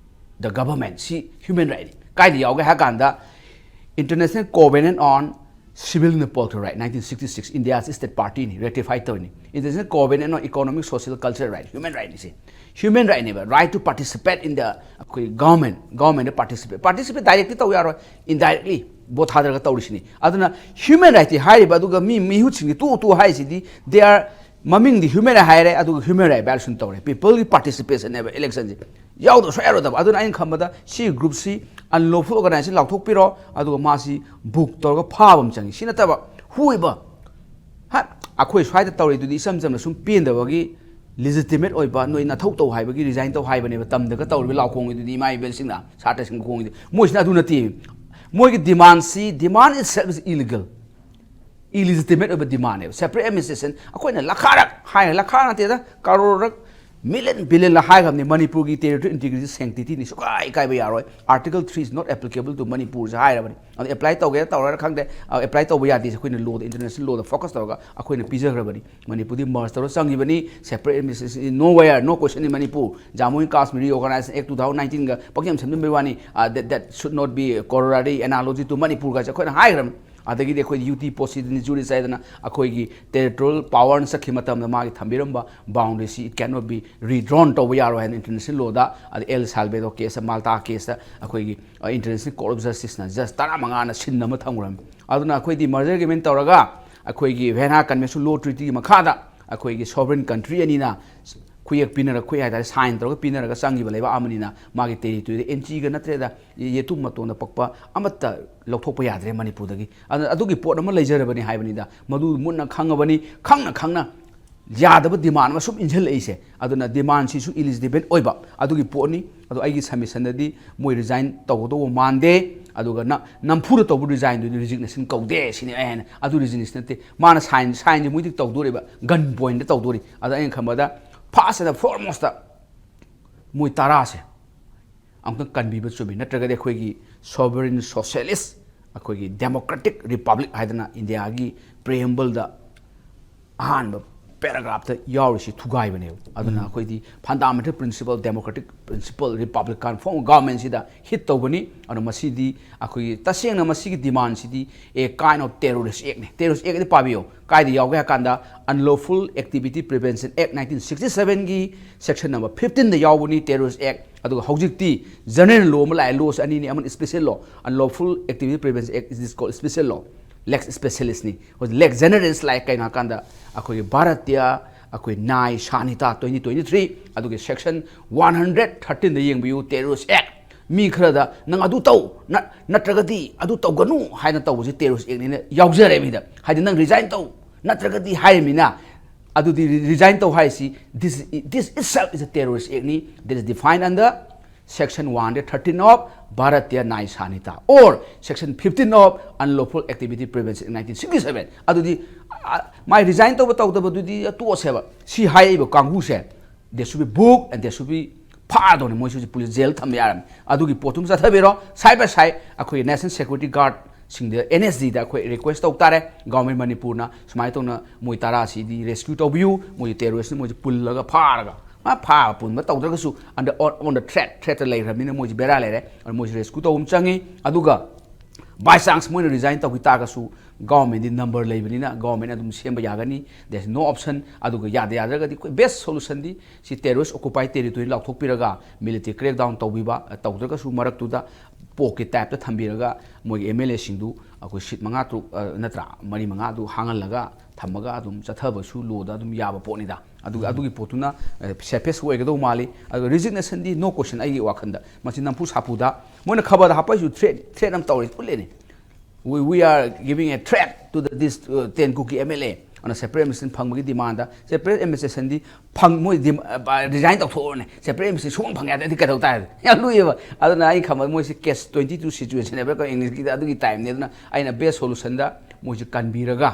the government ꯁꯤ human right ꯅꯤ꯫ ꯀꯥꯏꯗ ꯌꯥꯎꯒꯦ ꯍꯥꯏ ꯀꯥꯟꯗ International Covenant on Civil and Political Right nineteen sixty six India's state party ꯅꯤ, ratify ꯇꯧꯔꯤꯅꯤ꯫ International Covenant on Economic, Social, Cultural Right human right ꯅꯤ꯫ ꯁꯤ human right ꯅꯦꯕ, right to participate in the ꯑꯩꯈꯣꯏ government, government ꯗ participate, participate direct ꯇꯧ ꯌꯥꯔꯣꯏ, indirectly ꯚꯣꯠ ꯊꯥꯗꯔꯒ ꯇꯧꯔꯤꯁꯤꯅꯤ꯫ ꯑꯗꯨꯅ human right ꯇꯤ ꯍꯥꯏꯔꯤꯕ ꯑꯗꯨꯒ ꯃꯤ ꯃꯤꯍꯨꯠꯁꯤꯡꯗꯤ ꯇꯨ ꯇꯨ ꯍꯥꯏꯁꯤꯗꯤ they are ꯃꯃꯤꯡꯗꯤ human right ꯍꯥꯏꯔꯦ ꯑꯗꯨꯒ human right violation ꯇꯧꯔꯦ꯫ ꯄꯤꯄꯜꯒꯤ participation ꯅꯦꯕ election ꯁꯦ꯫ ꯌꯥꯎꯗꯕ ꯁꯨꯡꯌꯥ ꯌꯥꯔꯣꯏꯗꯕ꯫ ꯑꯗꯨꯅ ꯑꯩꯅ ꯈꯟꯕꯗ ꯁꯤ group ꯁꯤ unlawful organization ꯂꯥꯎꯊꯣꯛꯄꯤꯔꯣ, ꯑꯗꯨꯒ ꯃꯥꯁꯤ book ꯇꯧꯔꯒ ꯐꯥꯕ ꯑꯃ ꯆꯪꯉꯤ꯫ ꯁꯤ ꯅꯠꯇꯕ ꯍꯥ, ꯑꯩꯈꯣꯏ ꯁ꯭ꯋꯥꯏꯗ ꯇꯧꯔꯤꯗꯨꯗꯤ ꯏꯆꯝ ꯆꯝꯅ ꯁꯨꯝ ꯄꯦꯟꯗꯕꯒꯤ legitimate ꯑꯣꯏꯕ, ꯅꯣꯏ ꯅꯊꯧ ꯇꯧ ꯍꯥꯏꯕꯒꯤ resign ꯇꯧ ꯍꯥꯏꯕꯅꯦꯕ ꯇꯝꯗꯒ ꯇꯧꯔꯤꯕ ꯂꯥꯎꯈꯣꯡꯉꯤꯗꯨꯗꯤ ꯏꯃꯥ ꯏꯕꯦꯜꯁꯤꯡꯅ, ꯁꯥꯇ꯭ꯔꯁꯤꯡꯅ ꯈꯣꯡꯉꯤꯗꯨ꯫ ꯃꯣꯏꯁꯤꯅ ꯑꯗꯨ ꯅꯠꯇꯦ꯫ ꯃꯣꯏꯒꯤ demand ꯁꯤ, demand itself is illegal, illegitimate ꯑꯣꯏꯕ demand ꯅꯦꯕ꯫ Separate administration ꯑꯩꯈꯣꯏꯅ ꯂꯈꯥꯔꯛ ꯍꯥꯏꯔꯦ, ꯂꯈꯥꯔꯛ ꯅꯠꯇꯦꯗ, ꯀꯔꯣꯔꯔꯛ ꯃꯤꯂꯤꯌꯟ ꯕꯤꯂꯤꯌꯟ ꯍꯥꯏꯈ꯭ꯔꯕꯅꯤ, ꯃꯅꯤꯄꯨꯔꯒꯤ territorial integrity sanctity ꯅꯤ, ꯁꯨꯛꯀꯥꯏ ꯀꯥꯏꯕ ꯌꯥꯔꯣꯏ, Article three is not applicable to Manipur ꯁꯦ ꯍꯥꯏꯔꯕꯅꯤ꯫ ꯑꯗꯣ apply ꯇꯧꯒꯦꯔꯥ ꯇꯧꯔꯣꯏꯔꯥ ꯈꯪꯗꯦ, apply ꯇꯧꯕ ꯌꯥꯗꯦ, ꯑꯩꯈꯣꯏꯅ law ꯗ, international law ꯗ focus ꯇꯧꯔꯒ ꯑꯩꯈꯣꯏꯅ ꯄꯤꯖꯈ꯭ꯔꯕꯅꯤ꯫ ꯃꯅꯤꯄꯨꯔꯗꯤ merge ꯇꯧꯔ ꯆꯪꯈꯤꯕꯅꯤ, separate administration is nowhere, no question in Manipur, Jammu and Kashmir Reorganization Act two thousand nineteen ꯒ ꯄꯪꯁꯦꯝ ꯁꯦꯝꯖꯤꯟꯕꯩ ꯋꯥꯅꯤ꯫ That, that should not be corollary analogy to Manipur ꯒꯥꯏꯁꯦ ꯑꯩꯈꯣꯏꯅ ꯍꯥꯏꯈ꯭ꯔꯕꯅꯤ꯫ ꯑꯗꯒꯤꯗꯤ ꯑꯩꯈꯣꯏ ꯌꯨ ꯇꯤ ꯄꯣꯁꯤꯗꯤꯅꯤ ꯖꯨꯔꯤꯁ ꯍꯥꯏꯗꯅ ꯑꯩꯈꯣꯏꯒꯤ territorial power ꯅ ꯆꯠꯈꯤꯕ ꯃꯇꯝꯗ ꯃꯥꯒꯤ ꯊꯝꯕꯤꯔꯝꯕ boundary ꯁꯤ it cannot be redrawn ꯇꯧꯕ ꯌꯥꯔꯣꯏ ꯍꯥꯏꯅ international law ꯗ, ꯑꯗ El Salvador case, Malta case ꯇ ꯑꯩꯈꯣꯏꯒꯤ international court of justice ꯅ judge ꯇꯔꯥꯃꯉꯥꯅ ꯁꯤꯟ ꯑꯃ ꯊꯝꯈ꯭ꯔꯕꯅꯤ꯫ ꯑꯗꯨꯅ ꯑꯩꯈꯣꯏꯗꯤ merger agreement ꯇꯧꯔꯒ ꯑꯩꯈꯣꯏꯒꯤ Vienna Convention law treaty ꯒꯤ ꯃꯈꯥꯗ ꯑꯩꯈꯣꯏꯒꯤ sovereign country ꯑꯅꯤꯅ ꯈꯨꯌꯦꯛ ꯄꯤꯅꯔ, ꯈꯨꯌꯦꯛ ꯍꯥꯏꯇꯥꯔꯦ, sign ꯇꯧꯔꯒ ꯄꯤꯅꯔꯒ ꯆꯪꯈꯤꯕ ꯂꯩꯕꯥꯛ ꯑꯃꯅꯤꯅ ꯃꯥꯒꯤ territory ꯗ ꯑꯦꯟꯆꯤꯒ ꯅꯠꯇ꯭ꯔꯦꯗ, ꯌꯦꯇꯨꯝ ꯃꯇꯣꯟꯗ ꯄꯛꯄ ꯑꯃꯠꯇ ꯂꯧꯊꯣꯛꯄ ꯌꯥꯗ꯭ꯔꯦ ꯃꯅꯤꯄꯨꯔꯗꯒꯤ꯫ ꯑꯗꯨꯅ ꯑꯗꯨꯒꯤ ꯄꯣꯠ ꯑꯃ ꯂꯩꯖꯔꯕꯅꯤ ꯍꯥꯏꯕꯅꯤꯗ, ꯃꯗꯨ ꯃꯨꯟꯅ ꯈꯪꯉꯕꯅꯤ, ꯈꯪꯅ ꯈꯪꯅ ꯌꯥꯗꯕ demand ꯑꯃ ꯁꯨꯝ ꯏꯟꯁꯤꯜꯂꯛꯏꯁꯦ꯫ ꯑꯗꯨꯅ demand ꯁꯤꯁꯨ illegitimate ꯑꯣꯏꯕ ꯑꯗꯨꯒꯤ ꯄꯣꯠꯅꯤ꯫ ꯑꯗꯣ ꯑꯩꯒꯤ submission ꯗꯗꯤ ꯃꯣꯏ resign ꯇꯧꯒꯗꯧꯕ ꯃꯥꯟꯗꯦ꯫ ꯑꯗꯨꯒ ꯅ-, ꯅꯝꯐꯨꯗ ꯇꯧꯕ resignꯗꯨꯗꯤ resignation ꯀꯧꯗꯦ ꯁꯤꯅꯤ ꯑꯩ ꯍꯥꯏꯅ꯫ ꯑꯗꯨ resignation ꯅꯠꯇꯦ, ꯃꯥꯅ sign, sign ꯁꯦ ꯃꯣꯏꯗꯤ ꯇꯧꯗꯣꯔꯤꯕ, gun point ꯇ ꯇꯧꯗꯣꯔꯤ꯫ ꯑꯗ ꯑꯩꯅ ꯈꯟꯕꯗ first and foremost ꯇ ꯃꯣꯏ ꯇꯔꯥꯁꯦ ꯑꯃꯨꯛꯇꯪ ꯀꯟꯕꯤꯕ ꯆꯨꯝꯃꯤ, ꯅꯠꯇ꯭ꯔꯒꯗꯤ ꯑꯩꯈꯣꯏꯒꯤ sovereign socialist, ꯑꯩꯈꯣꯏꯒꯤ democratic republic ꯍꯥꯏꯗꯅ ꯏꯟꯗꯤꯌꯥꯒꯤ preamble ꯗ ꯑꯍꯥꯟꯕ paragraph ꯇ ꯌꯥꯎꯔꯤꯁꯤ ꯊꯨꯒꯥꯏꯕꯅꯦꯕ꯫ ꯑꯗꯨꯅ ꯑꯩꯈꯣꯏꯗꯤ fundamental principle, democratic principle, republican form of government ꯁꯤꯗ hit ꯇꯧꯕꯅꯤ꯫ ꯑꯗꯨꯅ ꯃꯁꯤꯗꯤ ꯑꯩꯈꯣꯏꯒꯤ ꯇꯁꯦꯡꯅ ꯃꯁꯤꯒꯤ demand ꯁꯤꯗꯤ a kind of terrorist act ꯅꯤ꯫ Terrorist act ꯇꯤ ꯄꯥꯕꯤꯌꯨ, ꯀꯥꯏꯗ ꯌꯥꯎꯒꯦ ꯍꯥꯏ ꯀꯥꯟꯗ Unlawful Activity Prevention Act nineteen sixty seven ꯒꯤ section number fifteen ꯗ ꯌꯥꯎꯕꯅꯤ terrorist act꯫ ꯑꯗꯨꯒ ꯍꯧꯖꯤꯛꯇꯤ general law ꯑꯃ ꯂꯥꯛꯑꯦ, law ꯁꯦ ꯑꯅꯤꯅꯤ, ꯑꯃꯅ special law, Unlawful Activity Prevention Act is called special law, lex specialis ꯅꯤ꯫ ꯍꯧꯖꯤꯛ lex generalis ꯂꯥꯛꯑꯦ, ꯀꯩꯅꯣ ꯍꯥꯏꯀꯥꯟꯗ ꯑꯩꯈꯣꯏꯒꯤ ꯚꯥꯔꯇꯤꯌꯥ, ꯑꯩꯈꯣꯏ ꯅꯥꯏ ꯁꯥꯅꯤꯇꯥ twenty twenty three, ꯑꯗꯨꯒꯤ section one hundred thirteen ꯗ ꯌꯦꯡꯕꯤꯌꯨ, terrorist act꯫ ꯃꯤ ꯈꯔꯗ "ꯅꯪ ꯑꯗꯨ ꯇꯧ, ꯅ-, ꯅꯠꯇ꯭ꯔꯒꯗꯤ ꯑꯗꯨ ꯇꯧꯒꯅꯨ" ꯍꯥꯏꯅ ꯇꯧꯕꯁꯤ terrorist act ꯅꯤꯅ ꯌꯥꯎꯖꯔꯦ ꯃꯤꯗ꯫ ꯍꯥꯏꯗꯤ ꯅꯪ resign ꯇꯧ, ꯅꯠꯇ꯭ꯔꯒꯗꯤ ꯍꯥꯏꯔꯤꯃꯤꯅ, ꯑꯗꯨꯗꯤ re-, resign ꯇꯧ ꯍꯥꯏꯁꯤ, this, this itself is a terrorist act ꯅꯤ, that is defined under section one hundred thirteen of Bharatiya Nyaya Sanhita or section fifteen of Unlawful Activity Prevention Act nineteen sixty seven꯫ ꯑꯗꯨꯗꯤ, ꯑ, ꯃꯥꯏ resign ꯇꯧꯕ ꯇꯧꯗꯕꯗꯨꯗꯤ ꯇꯣꯛꯑꯁꯦꯕ꯫ ꯁꯤ ꯍꯥꯏꯔꯤꯕ ꯀꯥꯡꯕꯨꯁꯦ They should be booked and they should be ꯐꯥꯗꯧꯅꯤ꯫ ꯃꯣꯏꯁꯨ ꯍꯧꯖꯤꯛ ꯄꯨꯂꯤꯁ ꯖꯦꯜ ꯊꯝꯕ ꯌꯥꯔꯝꯅꯤ꯫ ꯑꯗꯨꯒꯤ ꯄꯣꯠꯇꯨꯃ ꯆꯠꯊꯕꯤꯔꯣ꯫ Side by side ꯑꯩꯈꯣꯏꯒꯤ National Security Guard ꯁꯤꯡꯗ, N S G ꯗ ꯑꯩꯈꯣꯏ request ꯇꯧ ꯇꯥꯔꯦ꯫ Government ꯃꯅꯤꯄꯨꯔꯅ ꯁꯨꯃꯥꯏꯅ ꯇꯧꯅ ꯃꯣꯏ ꯇꯔꯥꯁꯤꯗꯤ rescue ꯇꯧꯕꯤꯌꯨ꯫ ꯃꯣꯏ terrorist ꯅꯤ, ꯃꯣꯏꯁꯦ ꯄꯨꯜꯂꯒ ꯐꯥꯔꯒ, ꯃꯥ ꯐꯥꯕ ꯄꯨꯟꯕ ꯇꯧꯗ꯭ꯔꯒꯁꯨ under, on, on the threat, threat ꯇ ꯂꯩꯈ꯭ꯔꯕꯅꯤꯅ ꯃꯣꯏꯁꯦ ꯕꯦꯔꯥ ꯂꯩꯔꯦ꯫ ꯑꯗꯨ ꯃꯣꯏꯁꯦ rescue ꯇꯧꯕ ꯑꯃ ꯆꯪꯉꯤ꯫ ꯑꯗꯨꯒ by chance ꯃꯣꯏꯅ resign ꯇꯧꯈꯤ ꯇꯥꯔꯒꯁꯨ government ꯗꯤ number ꯂꯩꯕꯅꯤꯅ government ꯑꯗꯨꯝ ꯁꯦꯝꯕ ꯌꯥꯒꯅꯤ꯫ There is no option꯫ ꯑꯗꯨꯒ ꯌꯥꯗ ꯌꯥꯗ꯭ꯔꯒꯗꯤ ꯑꯩꯈꯣꯏ best solution ꯗꯤ ꯁꯤ terrorist occupied territory ꯂꯥꯎꯊꯣꯛꯄꯤꯔꯒ military crackdown ꯇꯧꯕꯤꯕ, ꯇꯧꯗ꯭ꯔꯒꯁꯨ ꯃꯔꯛꯇꯨꯗ ꯄꯣꯛꯀꯤ type ꯇ ꯊꯝꯕꯤꯔꯒ ꯃꯣꯏꯒꯤ M L A ꯁꯤꯡꯗꯨ ꯑꯩꯈꯣꯏ seat ꯃꯉꯥ ꯇꯔꯨꯛ, ꯑ, ꯅꯠꯇ꯭ꯔꯥ, ꯃꯔꯤ ꯃꯉꯥꯗꯨ ꯍꯥꯡꯍꯜꯂꯒ ꯊꯝꯃꯒ ꯑꯗꯨꯝ ꯆꯠꯊꯕꯁꯨ law ꯗ ꯑꯗꯨꯝ ꯌꯥꯕ ꯄꯣꯠꯅꯤꯗ꯫ ꯑꯗꯨꯒ ꯑꯗꯨꯒꯤ ꯄꯣꯠꯇꯨꯅ, ꯑ, safest ꯑꯣꯏꯒꯗꯧ ꯃꯥꯜꯂꯤ꯫ ꯑꯗꯨꯒ resignation ꯗꯤ no question ꯑꯩꯒꯤ ꯋꯥꯈꯜꯗ꯫ ꯃꯁꯤ ꯅꯝꯐꯨ ꯁꯥꯐꯨꯗ ꯃꯣꯏꯅ ꯈꯕꯔꯗ ꯍꯥꯞꯄꯛꯏꯁꯨ threat, threat ꯑꯃ ꯇꯧꯔꯤ ꯎꯠꯂꯦꯅꯦ꯫ We, we are giving a threat to the, this, uh, ten Kuki M L A꯫ ꯑꯗꯨꯅ separate administration ꯐꯪꯕꯒꯤ demand ꯗ separate administration ꯗꯤ ꯐꯪ-, ꯃꯣꯏ ꯗꯤ-, ꯑ, resign ꯇꯧꯊꯣꯛꯑꯣꯅꯦ꯫ Separate administration ꯁꯨꯡꯐꯪ ꯐꯪ ꯌꯥꯗꯦ꯫ ꯑꯗꯨꯗꯤ ꯀꯩꯗꯧ ꯇꯥꯔꯦ? ꯌꯥꯝ ꯂꯨꯏꯌꯦꯕ꯫ ꯑꯗꯨꯅ ꯑꯩ ꯈꯪꯕꯗ ꯃꯣꯏꯁꯤ catch twenty two situation ꯍꯥꯏꯕ꯭ꯔꯥ ꯀꯩꯅꯣ English ꯀꯤꯗ, ꯑꯗꯨꯒꯤ type ꯅꯤ꯫ ꯑꯗꯨꯅ ꯑꯩꯅ best solution ꯗ ꯃꯣꯏꯁꯤ ꯀꯟꯕꯤꯔꯒ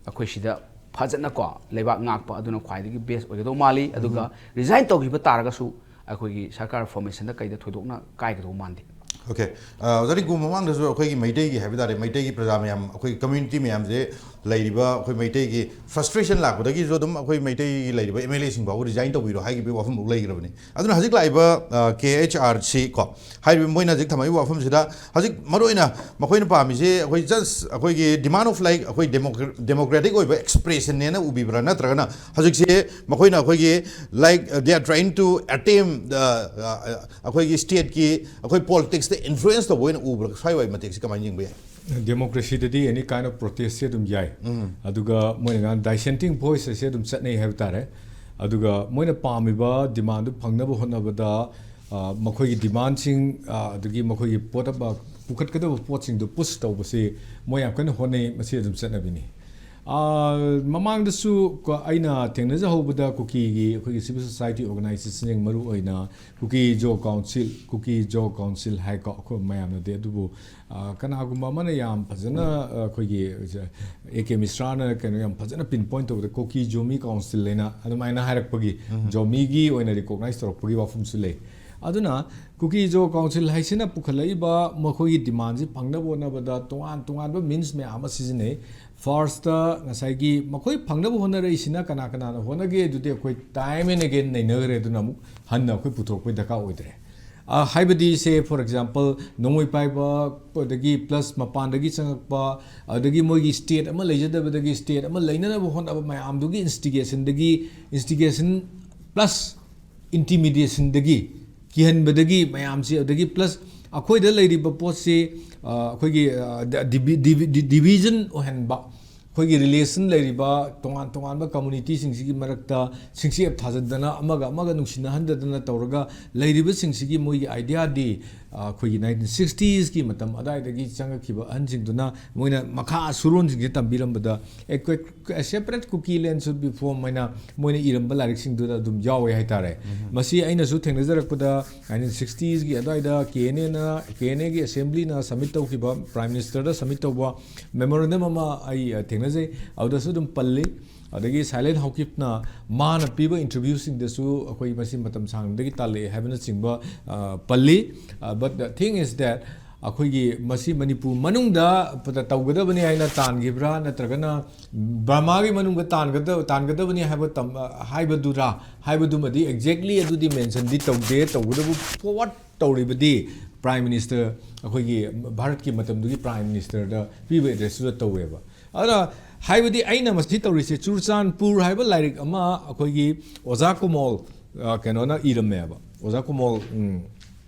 ꯑꯩꯈꯣꯏ ꯁꯤꯗ ꯐꯖꯅꯀꯣ ꯂꯩꯕꯥꯛ ꯉꯥꯛꯄ ꯑꯗꯨꯅ ꯈ꯭ꯋꯥꯏꯗꯒꯤ best ꯑꯣꯏꯒꯗꯧ ꯃꯥꯜꯂꯤ꯫ ꯑꯗꯨꯒ resign ꯇꯧꯈꯤꯕ ꯇꯥꯔꯒꯁꯨ ꯑꯩꯈꯣꯏꯒꯤ ꯁꯔꯀꯥꯔ formation ꯗ ꯀꯩꯗ ꯊꯣꯏꯗꯣꯛꯅ ꯀꯥꯏꯒꯗꯧ ꯃꯥꯟꯗꯦ꯫ Okay꯫ ꯑ, ꯑꯣꯖꯥ ꯔꯤꯡꯀꯨ, ꯃꯃꯥꯡꯗꯁꯨ ꯑꯩꯈꯣꯏꯒꯤ ꯃꯩꯇꯩꯒꯤ ꯍꯥꯏꯕ ꯇꯥꯔꯦ, ꯃꯩꯇꯩꯒꯤ ꯄ꯭ꯔꯖꯥ ꯃꯌꯥꯝ, ꯑꯩꯈꯣꯏ community ꯃꯌꯥꯝꯁꯦ ꯂꯩꯔꯤꯕ, ꯑꯩꯈꯣꯏ ꯃꯩꯇꯩꯒꯤ frustration ꯂꯥꯛꯄꯗꯒꯤꯁꯨ ꯑꯗꯨꯝ ꯑꯩꯈꯣꯏ ꯃꯩꯇꯩꯒꯤ ꯂꯩꯔꯤꯕ M L A ꯁꯤꯡ ꯐꯥꯎꯕ resign ꯇꯧꯕꯤꯔꯣ ꯍꯥꯏꯈꯤꯕꯒꯤ ꯋꯥꯐꯝ ꯐꯥꯎ ꯂꯩꯈ꯭ꯔꯕꯅꯤ꯫ ꯑꯗꯨꯅ ꯍꯧꯖꯤꯛ ꯂꯥꯛꯏꯕ, ꯑ, K H R C ꯀꯣ, ꯍꯥꯏꯔꯤꯕ ꯃꯣꯏꯅ ꯍꯧꯖꯤꯛ ꯊꯝꯃꯛꯏꯕ ꯋꯥꯐꯝꯁꯤꯗ ꯍꯧꯖꯤꯛ ꯃꯔꯨꯑꯣꯏꯅ ꯃꯈꯣꯏꯅ ꯄꯥꯝꯃꯤꯁꯦ ꯑꯩꯈꯣꯏ just ꯑꯩꯈꯣꯏꯒꯤ demand of, like, ꯑꯩꯈꯣꯏ democra-, democratic ꯑꯣꯏꯕ expression ꯅꯦꯅ ꯎꯕꯤꯕ꯭ꯔꯥ, ꯅꯠꯇ꯭ꯔꯒꯅ ꯍꯧꯖꯤꯛꯁꯦ ꯃꯈꯣꯏꯅ ꯑꯩꯈꯣꯏꯒꯤ, like, uh, they are trying to attempt, uh, uh, ꯑꯩꯈꯣꯏꯒꯤ state ꯀꯤ ꯑꯩꯈꯣꯏ politics ꯇ influence ꯇꯧꯕ ꯑꯣꯏꯅ ꯎꯕ꯭ꯔꯥ? ꯁ꯭ꯋꯥꯏ ꯋꯥꯏ ꯃꯇꯦꯛꯁꯤ ꯀꯃꯥꯏꯅ ꯌꯦꯡꯕ ꯌꯥꯏ? Democracy ꯗꯗꯤ any kind of protest ꯁꯦ ꯑꯗꯨꯝ ꯌꯥꯏ꯫ ꯑꯗꯨꯒ ꯃꯣꯏꯅ ꯉꯥꯡ dissenting voice ꯑꯁꯦ ꯑꯗꯨꯝ ꯆꯠꯅꯩ ꯍꯥꯏꯕ ꯇꯥꯔꯦ꯫ ꯑꯗꯨꯒ ꯃꯣꯏꯅ ꯄꯥꯝꯃꯤꯕ demand ꯗꯨ ꯐꯪꯅꯕ ꯍꯣꯠꯅꯕꯗ, ꯑ, ꯃꯈꯣꯏꯒꯤ demand ꯁꯤꯡ, ꯑ, ꯑꯗꯒꯤ ꯃꯈꯣꯏꯒꯤ ꯄꯣꯠ ꯑꯃ ꯄꯨꯈꯠꯀꯗꯕ ꯄꯣꯠꯁꯤꯡꯗꯨ push ꯇꯧꯕꯁꯤ ꯃꯣꯏ ꯌꯥꯝ ꯀꯟꯅ ꯍꯣꯠꯅꯩ꯫ ꯃꯁꯤ ꯑꯗꯨꯝ ꯆꯠꯅꯕꯤꯅꯤ꯫ ꯑꯥ, ꯃꯃꯥꯡꯗꯁꯨ ꯀꯣ, ꯑꯩꯅ ꯊꯦꯡꯅꯖꯍꯧꯕꯗ ꯀꯨꯀꯤꯒꯤ ꯑꯩꯈꯣꯏꯒꯤ civil society organization ꯁꯤꯡ, ꯃꯔꯨ ꯑꯣꯏꯅ ꯀꯨꯀꯤ ꯖꯣ ꯀꯥꯎꯟꯁꯤꯜ, ꯀꯨꯀꯤ ꯖꯣ ꯀꯥꯎꯟꯁꯤꯜ ꯍꯥꯏꯀꯣ, ꯑꯩꯈꯣꯏ ꯃꯌꯥꯝꯅꯗꯤ, ꯑꯗꯨꯕꯨ ꯑꯥ, ꯀꯅꯥꯒꯨꯝꯕ ꯑꯃꯅ ꯌꯥꯝ ꯐꯖꯅ, ꯑꯥ, ꯑꯩꯈꯣꯏꯒꯤ ꯑꯦ ꯀꯦ ꯃꯤꯁ꯭ꯔꯥꯅ ꯀꯩꯅꯣ ꯌꯥꯝ ꯐꯖꯅ ꯄꯤꯟ ꯄꯣꯏꯟ ꯇꯧꯕꯗ ꯀꯣꯀꯤ ꯖꯣꯃꯤ ꯀꯥꯎꯟꯁꯤꯜ ꯍꯥꯏꯅ ꯑꯗꯨꯃꯥꯏꯅ ꯍꯥꯏꯔꯛꯄꯒꯤ, ꯖꯣꯃꯤꯒꯤ ꯑꯣꯏꯅ ꯔꯤꯀꯣꯛꯅꯥꯏꯁ ꯇꯧꯔꯛꯄꯒꯤ ꯋꯥꯐꯝꯁꯨ ꯂꯩ꯫ ꯑꯗꯨꯅ ꯀꯨꯀꯤ ꯖꯣ ꯀꯥꯎꯟꯁꯤꯜ ꯍꯥꯏꯁꯤꯅ ꯄꯨꯈꯠꯂꯛꯏꯕ ꯃꯈꯣꯏꯒꯤ ꯗꯤꯃꯥꯟꯁꯤ ꯐꯪꯅꯕ ꯍꯣꯠꯅꯕꯗ ꯇꯣꯉꯥꯟ ꯇꯣꯉꯥꯟꯕ ꯃꯤꯟꯁ ꯃꯌꯥꯝ ꯑꯃ ꯁꯤꯖꯤꯟꯅꯩ꯫ ꯐꯥꯔꯁꯇ ꯉꯁꯥꯏꯒꯤ ꯃꯈꯣꯏ ꯐꯪꯅꯕ ꯍꯣꯠꯅꯔꯛꯏꯁꯤꯅ ꯀꯅꯥ ꯀꯅꯥꯅ ꯍꯣꯠꯅꯒꯦ? ꯑꯗꯨꯗꯤ ꯑꯩꯈꯣꯏ time and again ꯅꯩꯅꯈ꯭ꯔꯦ, ꯑꯗꯨꯅ ꯑꯃꯨꯛ ꯍꯟꯅ ꯑꯩꯈꯣꯏ ꯄꯨꯊꯣꯔꯛꯄꯒꯤ ꯗꯔꯀꯥꯔ ꯑꯣꯏꯗ꯭ꯔꯦ꯫ ꯑ, ꯍꯥꯏꯕꯗꯤ, say, for example, ꯅꯣꯡꯃꯩ ꯄꯥꯏꯕ, ꯑꯗꯒꯤ plus ꯃꯄꯥꯟꯗꯒꯤ ꯆꯪꯉꯛꯄ, ꯑꯗꯒꯤ ꯃꯣꯏꯒꯤ state ꯑꯃ ꯂꯩꯖꯗꯕꯗꯒꯤ state ꯑꯃ ꯂꯩꯅꯅꯕ ꯍꯣꯠꯅꯕ ꯃꯌꯥꯝꯗꯨꯒꯤ instigationꯗꯒꯤ, instigation plus intimidationꯗꯒꯤ, ꯀꯤꯍꯟꯕꯗꯒꯤ ꯃꯌꯥꯝꯁꯤ, ꯑꯗꯒꯤ plus ꯑꯩꯈꯣꯏꯗ ꯂꯩꯔꯤꯕ ꯄꯣꯠꯁꯤ, ꯑ, ꯑꯩꯈꯣꯏꯒꯤ, ꯑ, ꯗ-, divi-, divi-, di-, division ꯑꯣꯏꯍꯟꯕ, ꯑꯩꯈꯣꯏꯒꯤ relation ꯂꯩꯔꯤꯕ ꯇꯣꯉꯥꯟ ꯇꯣꯉꯥꯟꯕ communityꯁꯤꯡꯁꯤꯒꯤ ꯃꯔꯛꯇ ꯁꯤꯡꯆꯦꯞ ꯊꯥꯖꯤꯟꯗꯅ, ꯑꯃꯒ ꯑꯃꯒ ꯅꯨꯡꯁꯤꯅꯍꯟꯗꯗꯅ ꯇꯧꯔꯒ ꯂꯩꯔꯤꯕꯁꯤꯡꯁꯤꯒꯤ ꯃꯣꯏꯒꯤ ideaꯗꯤ, ꯑ, ꯑꯩꯈꯣꯏꯒꯤ nineteen sixtiesꯀꯤ ꯃꯇꯝ ꯑꯗꯨꯋꯥꯏꯗꯒꯤ ꯆꯪꯉꯛꯈꯤꯕ ꯑꯍꯟꯁꯤꯡꯗꯨꯅ ꯃꯣꯏꯅ ꯃꯈꯥ ꯁꯨꯔꯣꯟꯁꯤꯡꯁꯦ ꯇꯝꯕꯤꯔꯝꯕꯗ, a, a separate Kuki land should be formed ꯍꯥꯏꯅ ꯃꯣꯏꯅ ꯏꯔꯝꯕ ꯂꯥꯏꯔꯤꯛꯁꯤꯡꯗꯨꯗ ꯑꯗꯨꯝ ꯌꯥꯎꯋꯦ ꯍꯥꯏꯇꯥꯔꯦ꯫ ꯃꯁꯤ ꯑꯩꯅꯁꯨ ꯊꯦꯡꯅꯖꯔꯛꯄꯗ, nineteen sixtiesꯀꯤ ꯑꯗꯨꯋꯥꯏꯗ ꯀꯦ ꯑꯦꯟ ꯑꯦꯅ, ꯀꯦ ꯑꯦꯟ ꯑꯦꯒꯤ assemblyꯅ submit ꯇꯧꯈꯤꯕ, Prime Ministerꯗ submit ꯇꯧꯕ memorandum ꯑꯃ ꯑꯩ, ꯑ, ꯊꯦꯡꯅꯖꯩ꯫ ꯑꯗꯨꯗꯁꯨ ꯑꯗꯨꯝ ꯄꯜꯂꯤ꯫ ꯑꯗꯒꯤ Silent Haokipꯅ ꯃꯥꯅ ꯄꯤꯕ interviewꯁꯤꯡꯗꯁꯨ ꯑꯩꯈꯣꯏ ꯃꯁꯤ ꯃꯇꯝ ꯁꯥꯡꯅꯗꯒꯤ ꯇꯥꯜꯂꯛꯑꯦ ꯍꯥꯏꯕꯅꯆꯤꯡꯕ, ꯑ, ꯄꯜꯂꯤ꯫ ꯑ, but the thing is that ꯑꯩꯈꯣꯏꯒꯤ ꯃꯁꯤ ꯃꯅꯤꯄꯨꯔ ꯃꯅꯨꯡꯗ ꯇꯧꯒꯗꯕꯅꯤ ꯍꯥꯏꯅ ꯇꯥꯟꯈꯤꯕ꯭ꯔꯥ, ꯅꯠꯇ꯭ꯔꯒꯅ ꯕꯔꯃꯥꯒꯤ ꯃꯅꯨꯡꯗ ꯇꯥꯟꯒꯗ-, ꯇꯥꯟꯒꯗꯕꯅꯤ ꯍꯥꯏꯕ ꯇꯝ-, ꯍꯥꯏꯕꯗꯨꯔꯥ, ꯍꯥꯏꯕꯗꯨꯃꯗꯤ exactly ꯑꯗꯨꯗꯤ mentionꯗꯤ ꯇꯧꯗꯦ꯫ ꯇꯧꯕꯇꯕꯨ forward ꯇꯧꯔꯤꯕꯗꯤ Prime Minister, ꯑꯩꯈꯣꯏꯒꯤ ꯚꯥꯔꯠꯀꯤ ꯃꯇꯝꯗꯨꯒꯤ Prime Ministerꯗ ꯄꯤꯕ addressꯇꯨꯗ ꯇꯧꯋꯦꯕ꯫ ꯑꯗꯨꯅ ꯍꯥꯏꯕꯗꯤ ꯑꯩꯅ ꯃꯁꯤ ꯇꯧꯔꯤꯁꯦ, ꯆꯨꯔꯆꯥꯟꯄꯨꯔ ꯍꯥꯏꯕ ꯂꯥꯏꯔꯤꯛ ꯑꯃ ꯑꯩꯈꯣꯏꯒꯤ ꯑꯣꯖꯥ ꯀꯨꯃꯣꯜ, ꯑ, ꯀꯩꯅꯣꯅ ꯏꯔꯝꯃꯦꯕ꯫ ꯑꯣꯖꯥ ꯀꯨꯃꯣꯜ, ꯎꯝ,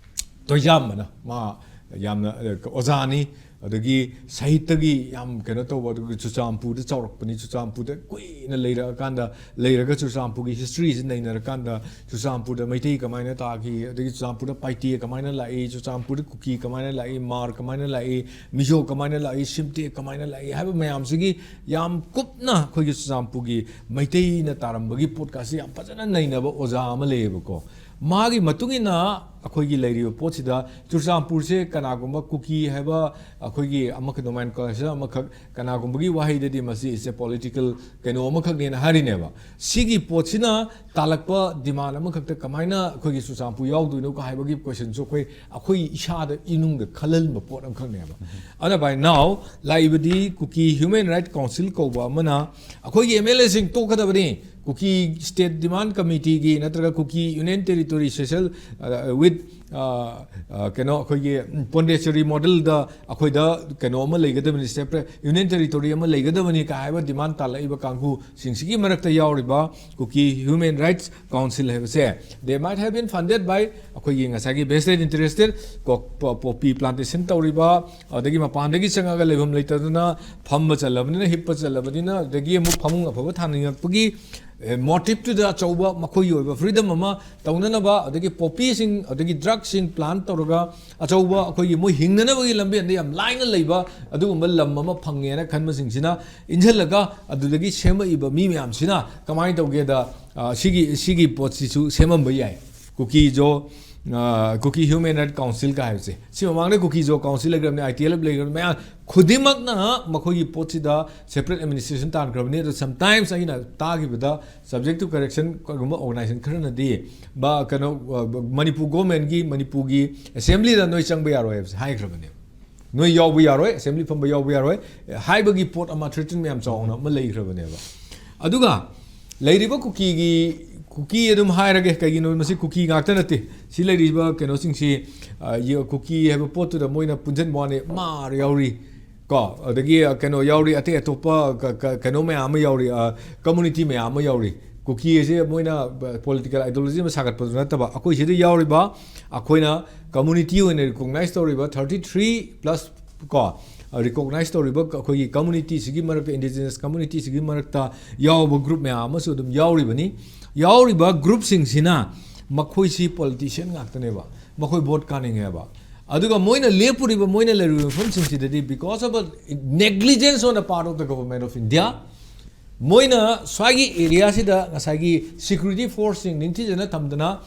ꯇꯣꯏꯖꯥꯝꯕꯅ, ꯃꯥ ꯌꯥꯝꯅ, ꯑ, ꯑꯣꯖꯥꯅꯤ, ꯑꯗꯒꯤ ꯁꯥꯍꯤꯇ꯭ꯌꯒꯤ ꯌꯥꯝ ꯀꯩꯅꯣ ꯇꯧꯕ, ꯑꯗꯨꯒ ꯆꯨꯔꯆꯥꯟꯄꯨꯔꯗ ꯆꯥꯎꯔꯛꯄꯅꯤ꯫ ꯆꯨꯔꯆꯥꯟꯄꯨꯔꯗ ꯀꯨꯏꯅ ꯂꯩꯔꯛꯑꯀꯥꯟꯗ, ꯂꯩꯔꯒ ꯆꯨꯔꯆꯥꯟꯄꯨꯔꯒꯤ historyꯁꯤ ꯅꯩꯅꯔꯀꯥꯟꯗ, ꯆꯨꯔꯆꯥꯟꯄꯨꯔꯗ ꯃꯩꯇꯩ ꯀꯃꯥꯏꯅ ꯇꯥꯈꯤ, ꯑꯗꯒꯤ ꯆꯨꯔꯆꯥꯟꯄꯨꯔꯗ ꯄꯥꯏꯇꯦ ꯀꯃꯥꯏꯅ ꯂꯥꯛꯏ, ꯆꯨꯔꯆꯥꯟꯄꯨꯔꯗ ꯀꯨꯀꯤ ꯀꯃꯥꯏꯅ ꯂꯥꯛꯏ, ꯃꯥꯔ ꯀꯃꯥꯏꯅ ꯂꯥꯛꯏ, ꯃꯤꯖꯣ ꯀꯃꯥꯏꯅ ꯂꯥꯛꯏ, ꯁꯤꯝꯇꯦ ꯀꯃꯥꯏꯅ ꯂꯥꯛꯏ ꯍꯥꯏꯕ ꯃꯌꯥꯝꯁꯤꯒꯤ ꯌꯥꯝ ꯀꯨꯞꯅ ꯑꯩꯈꯣꯏꯒꯤ ꯆꯨꯔꯆꯥꯟꯄꯨꯔꯒꯤ ꯃꯩꯇꯩꯅ ꯇꯥꯔꯝꯕꯒꯤ ꯄꯣꯠꯀꯥꯁꯦ ꯌꯥꯝ ꯐꯖꯅ ꯅꯩꯅꯕ ꯑꯣꯖꯥ ꯑꯃ ꯂꯩꯌꯦꯕꯀꯣ꯫ ꯃꯥꯒꯤ ꯃꯇꯨꯡ ꯏꯟꯅ ꯑꯩꯈꯣꯏꯒꯤ ꯂꯩꯔꯤꯕ ꯄꯣꯠꯁꯤꯗ ꯆꯨꯔꯆꯥꯟꯄꯨꯔꯁꯦ ꯀꯅꯥꯒꯨꯝꯕ ꯀꯨꯀꯤ ꯍꯥꯏꯕ ꯑꯩꯈꯣꯏꯒꯤ ꯑꯃꯈꯛ nomenclature ꯑꯃꯈꯛ, ꯀꯅꯥꯒꯨꯝꯕꯒꯤ ꯋꯥꯍꯩꯗꯗꯤ ꯃꯁꯤ is a political ꯀꯩꯅꯣ ꯑꯃꯈꯛꯅꯦꯅ ꯍꯥꯏꯔꯤꯅꯦꯕ꯫ ꯁꯤꯒꯤ ꯄꯣꯠꯁꯤꯅ ꯇꯥꯜꯂꯛꯄ demand ꯑꯃꯈꯛꯇ ꯀꯃꯥꯏꯅ ꯑꯩꯈꯣꯏꯒꯤ ꯆꯨꯔꯆꯥꯟꯄꯨꯔ ꯌꯥꯎꯗꯣꯏꯅꯣ ꯍꯥꯏꯕꯒꯤ questionꯁꯨ ꯑꯩꯈꯣꯏ, ꯑꯩꯈꯣꯏ ꯏꯁꯥꯗ ꯏꯅꯨꯡꯗ ꯈꯜꯍꯟꯕ ꯄꯣꯠ ꯑꯃꯈꯛꯅꯦꯕ꯫ ꯑꯗꯨꯅ by now ꯂꯥꯛꯏꯕꯗꯤ Kuki Human Right Council ꯀꯧꯕ ꯑꯃꯅ ꯑꯩꯈꯣꯏꯒꯤ MLAꯁꯤꯡ ꯇꯣꯛꯀꯗꯕꯅꯤ꯫ ꯀꯨꯀꯤ State Demand Committeeꯒꯤ ꯅꯠꯇ꯭ꯔꯒ ꯀꯨꯀꯤ Union Territory special, uh, with, uh, uh, ꯀꯩꯅꯣ, ꯑꯩꯈꯣꯏꯒꯤ ꯄꯣꯟꯗꯦꯆꯦꯔꯤ modelꯗ ꯑꯩꯈꯣꯏꯗ ꯀꯩꯅꯣ ꯑꯃ ꯂꯩꯒꯗꯕꯅꯤ, separate Union Territory ꯑꯃ ꯂꯩꯒꯗꯕꯅꯤ ꯀꯥ ꯍꯥꯏꯕ demand ꯇꯥꯜꯂꯛꯏꯕ ꯀꯥꯡꯕꯨꯁꯤꯡꯁꯤꯒꯤ ꯃꯔꯛꯇ ꯌꯥꯎꯔꯤꯕ ꯀꯨꯀꯤ Human Rights Council ꯍꯥꯏꯕꯁꯦ, they might have been funded by ꯑꯩꯈꯣꯏꯒꯤ ꯉꯁꯥꯏꯒꯤ vested interested ꯀꯣ-, ꯄꯣ-, poppy plantation ꯇꯧꯔꯤꯕ, ꯑꯗꯒꯤ ꯃꯄꯥꯟꯗꯒꯤ ꯆꯪꯉꯒ ꯂꯩꯐꯝ ꯂꯩꯇꯗꯅ ꯐꯝꯕ ꯆꯜꯂꯕꯅꯤꯅ, ꯍꯤꯞꯄ ꯆꯜꯂꯕꯅꯤꯅ, ꯑꯗꯒꯤ ꯑꯃꯨꯛ ꯐꯃꯨꯡ ꯑꯐꯕ ꯊꯥꯅꯤꯡꯉꯛꯄꯒꯤ, ꯑꯦ, motiveꯇꯨꯗ ꯑꯆꯧꯕ ꯃꯈꯣꯏꯒꯤ ꯑꯣꯏꯕ freedom ꯑꯃ ꯇꯧꯅꯅꯕ, ꯑꯗꯒꯤ poppyꯁꯤꯡ, ꯑꯗꯒꯤ drugꯁꯤꯡ plant ꯇꯧꯔꯒ ꯑꯆꯧꯕ ꯑꯩꯈꯣꯏꯒꯤ ꯃꯣꯏ ꯍꯤꯡꯅꯅꯕꯒꯤ ꯂꯝꯕꯦꯟꯗ ꯌꯥꯝ ꯂꯥꯏꯅ ꯂꯩꯕ ꯑꯗꯨꯒꯨꯝꯕ ꯂꯝ ꯑꯃ ꯐꯪꯉꯦꯅ ꯈꯟꯕꯁꯤꯡꯁꯤꯅ ꯏꯟꯁꯤꯜꯂꯒ ꯑꯗꯨꯗꯒꯤ ꯁꯦꯝꯃꯛꯏꯕ ꯃꯤ ꯃꯌꯥꯝꯁꯤꯅ ꯀꯃꯥꯏꯅ ꯇꯧꯒꯦꯗ, ꯑ, ꯁꯤꯒꯤ, ꯁꯤꯒꯤ ꯄꯣꯠꯁꯤꯁꯨ ꯁꯦꯝꯃꯝꯕ ꯌꯥꯏ꯫ ꯀꯨꯀꯤꯖꯣ, ꯑ, ꯀꯨꯀꯤ Human Right Councilꯒ ꯍꯥꯏꯕꯁꯦ꯫ ꯁꯤ ꯃꯃꯥꯡꯗ ꯀꯨꯀꯤꯖꯣ council ꯂꯩꯈ꯭ꯔꯕꯅꯤ, ITLF ꯂꯩꯈ꯭ꯔꯕꯅꯤ, ꯃꯌꯥꯝ ꯈꯨꯗꯤꯡꯃꯛꯅ ꯃꯈꯣꯏꯒꯤ ꯄꯣꯠꯁꯤꯗ separate administration ꯇꯥꯟꯈ꯭ꯔꯕꯅꯤ꯫ ꯑꯗꯣ sometimes ꯑꯩꯅ ꯇꯥꯈꯤꯕꯗ subject to correction ꯀꯔꯤꯒꯨꯝꯕ organization ꯈꯔꯅꯗꯤ ꯕ-, ꯀꯩꯅꯣ, ꯑ, ꯃꯅꯤꯄꯨꯔ governmentꯀꯤ, ꯃꯅꯤꯄꯨꯔꯒꯤ assemblyꯗ ꯅꯣꯏ ꯆꯪꯕ ꯌꯥꯔꯣꯏ ꯍꯥꯏꯕꯁꯦ ꯍꯥꯏꯈ꯭ꯔꯕꯅꯦꯕ꯫ ꯅꯣꯏ ꯌꯥꯎꯕ ꯌꯥꯔꯣꯏ, assembly ꯐꯝꯕ ꯌꯥꯎꯕ ꯌꯥꯔꯣꯏ ꯍꯥꯏꯕꯒꯤ ꯄꯣꯠ ꯑꯃ, threaten ꯃꯌꯥꯝ ꯆꯥꯎꯅ ꯑꯃ ꯂꯩꯈ꯭ꯔꯕꯅꯦꯕ꯫ ꯑꯗꯨꯒ ꯂꯩꯔꯤꯕ ꯀꯨꯀꯤꯒꯤ, ꯀꯨꯀꯤ ꯑꯗꯨꯝ ꯍꯥꯏꯔꯒꯦ, ꯀꯩꯒꯤꯅꯣ ꯃꯁꯤ ꯀꯨꯀꯤ ꯉꯥꯛꯇ ꯅꯠꯇꯦ꯫ ꯁꯤ ꯂꯩꯔꯤꯕ ꯀꯩꯅꯣꯁꯤꯡꯁꯤ, ꯑ, ꯌ-, ꯀꯨꯀꯤ ꯍꯥꯏꯕ ꯄꯣꯠꯇꯨꯗ ꯃꯣꯏꯅ ꯄꯨꯟꯁꯤꯟꯕ ꯋꯥꯅꯤ, ꯃꯥꯔ ꯌꯥꯎꯔꯤ, ꯀꯣ, ꯑꯗꯒꯤ, ꯑ, ꯀꯩꯅꯣ ꯌꯥꯎꯔꯤ, ꯑꯇꯩ ꯑꯇꯣꯞꯄ ꯀ-, ꯀ-, ꯀꯩꯅꯣ ꯃꯌꯥꯝ ꯑꯃ ꯌꯥꯎꯔꯤ, ꯑ, community ꯃꯌꯥꯝ ꯑꯃ ꯌꯥꯎꯔꯤ꯫ ꯀꯨꯀꯤ ꯑꯁꯦ ꯃꯣꯏꯅ, ꯑ, political ideology ꯑꯃ ꯁꯥꯒꯠꯄꯁꯨ ꯅꯠꯇꯕ, ꯑꯩꯈꯣꯏ ꯁꯤꯗ ꯌꯥꯎꯔꯤꯕ, ꯑꯩꯈꯣꯏꯅ community ꯑꯣꯏꯅ recognize ꯇꯧꯔꯤꯕ thirty three plus ꯀꯣ, ꯔꯤꯀꯣꯛꯅꯥꯏꯁ ꯇꯧꯔꯤꯕ ꯑꯩꯈꯣꯏꯒꯤ ꯀꯝꯃꯨꯅꯤꯇꯤꯁꯤꯒꯤ ꯃꯔꯛꯇ, ꯏꯟꯗꯤꯖꯤꯅꯁ ꯀꯝꯃꯨꯅꯤꯇꯤꯁꯤꯒꯤ ꯃꯔꯛꯇ ꯌꯥꯎꯕ ꯒ꯭ꯔꯨꯞ ꯃꯌꯥꯝ ꯑꯃꯁꯨ ꯑꯗꯨꯝ ꯌꯥꯎꯔꯤꯕꯅꯤ꯫ ꯌꯥꯎꯔꯤꯕ ꯒ꯭ꯔꯨꯞꯁꯤꯡꯁꯤꯅ ꯃꯈꯣꯏꯁꯤ ꯄꯣꯂꯤꯇꯤꯁꯤꯌꯟ ꯉꯥꯛꯇꯅꯦꯕ, ꯃꯈꯣꯏ ꯚꯣꯠ ꯀꯥꯅꯤꯡꯉꯦꯕ꯫ ꯑꯗꯨꯒ ꯃꯣꯏꯅ ꯂꯦꯞꯄꯨꯔꯤꯕ, ꯃꯣꯏꯅ ꯂꯩꯔꯨꯔꯤꯕ ꯃꯐꯝꯁꯤꯡꯁꯤꯗꯗꯤ, because of a negligence on the part of the Government of India, ꯃꯣꯏꯅ ꯁ꯭ꯋꯥꯏꯒꯤ ꯑꯦꯔꯤꯌꯥꯁꯤꯗ ꯉꯁꯥꯏꯒꯤ ꯁꯦꯀ꯭ꯌꯨꯔꯤꯇꯤ ꯐꯣꯔꯁꯁꯤꯡ ꯅꯤꯡꯊꯤꯖꯅ ꯊꯝꯗꯅ,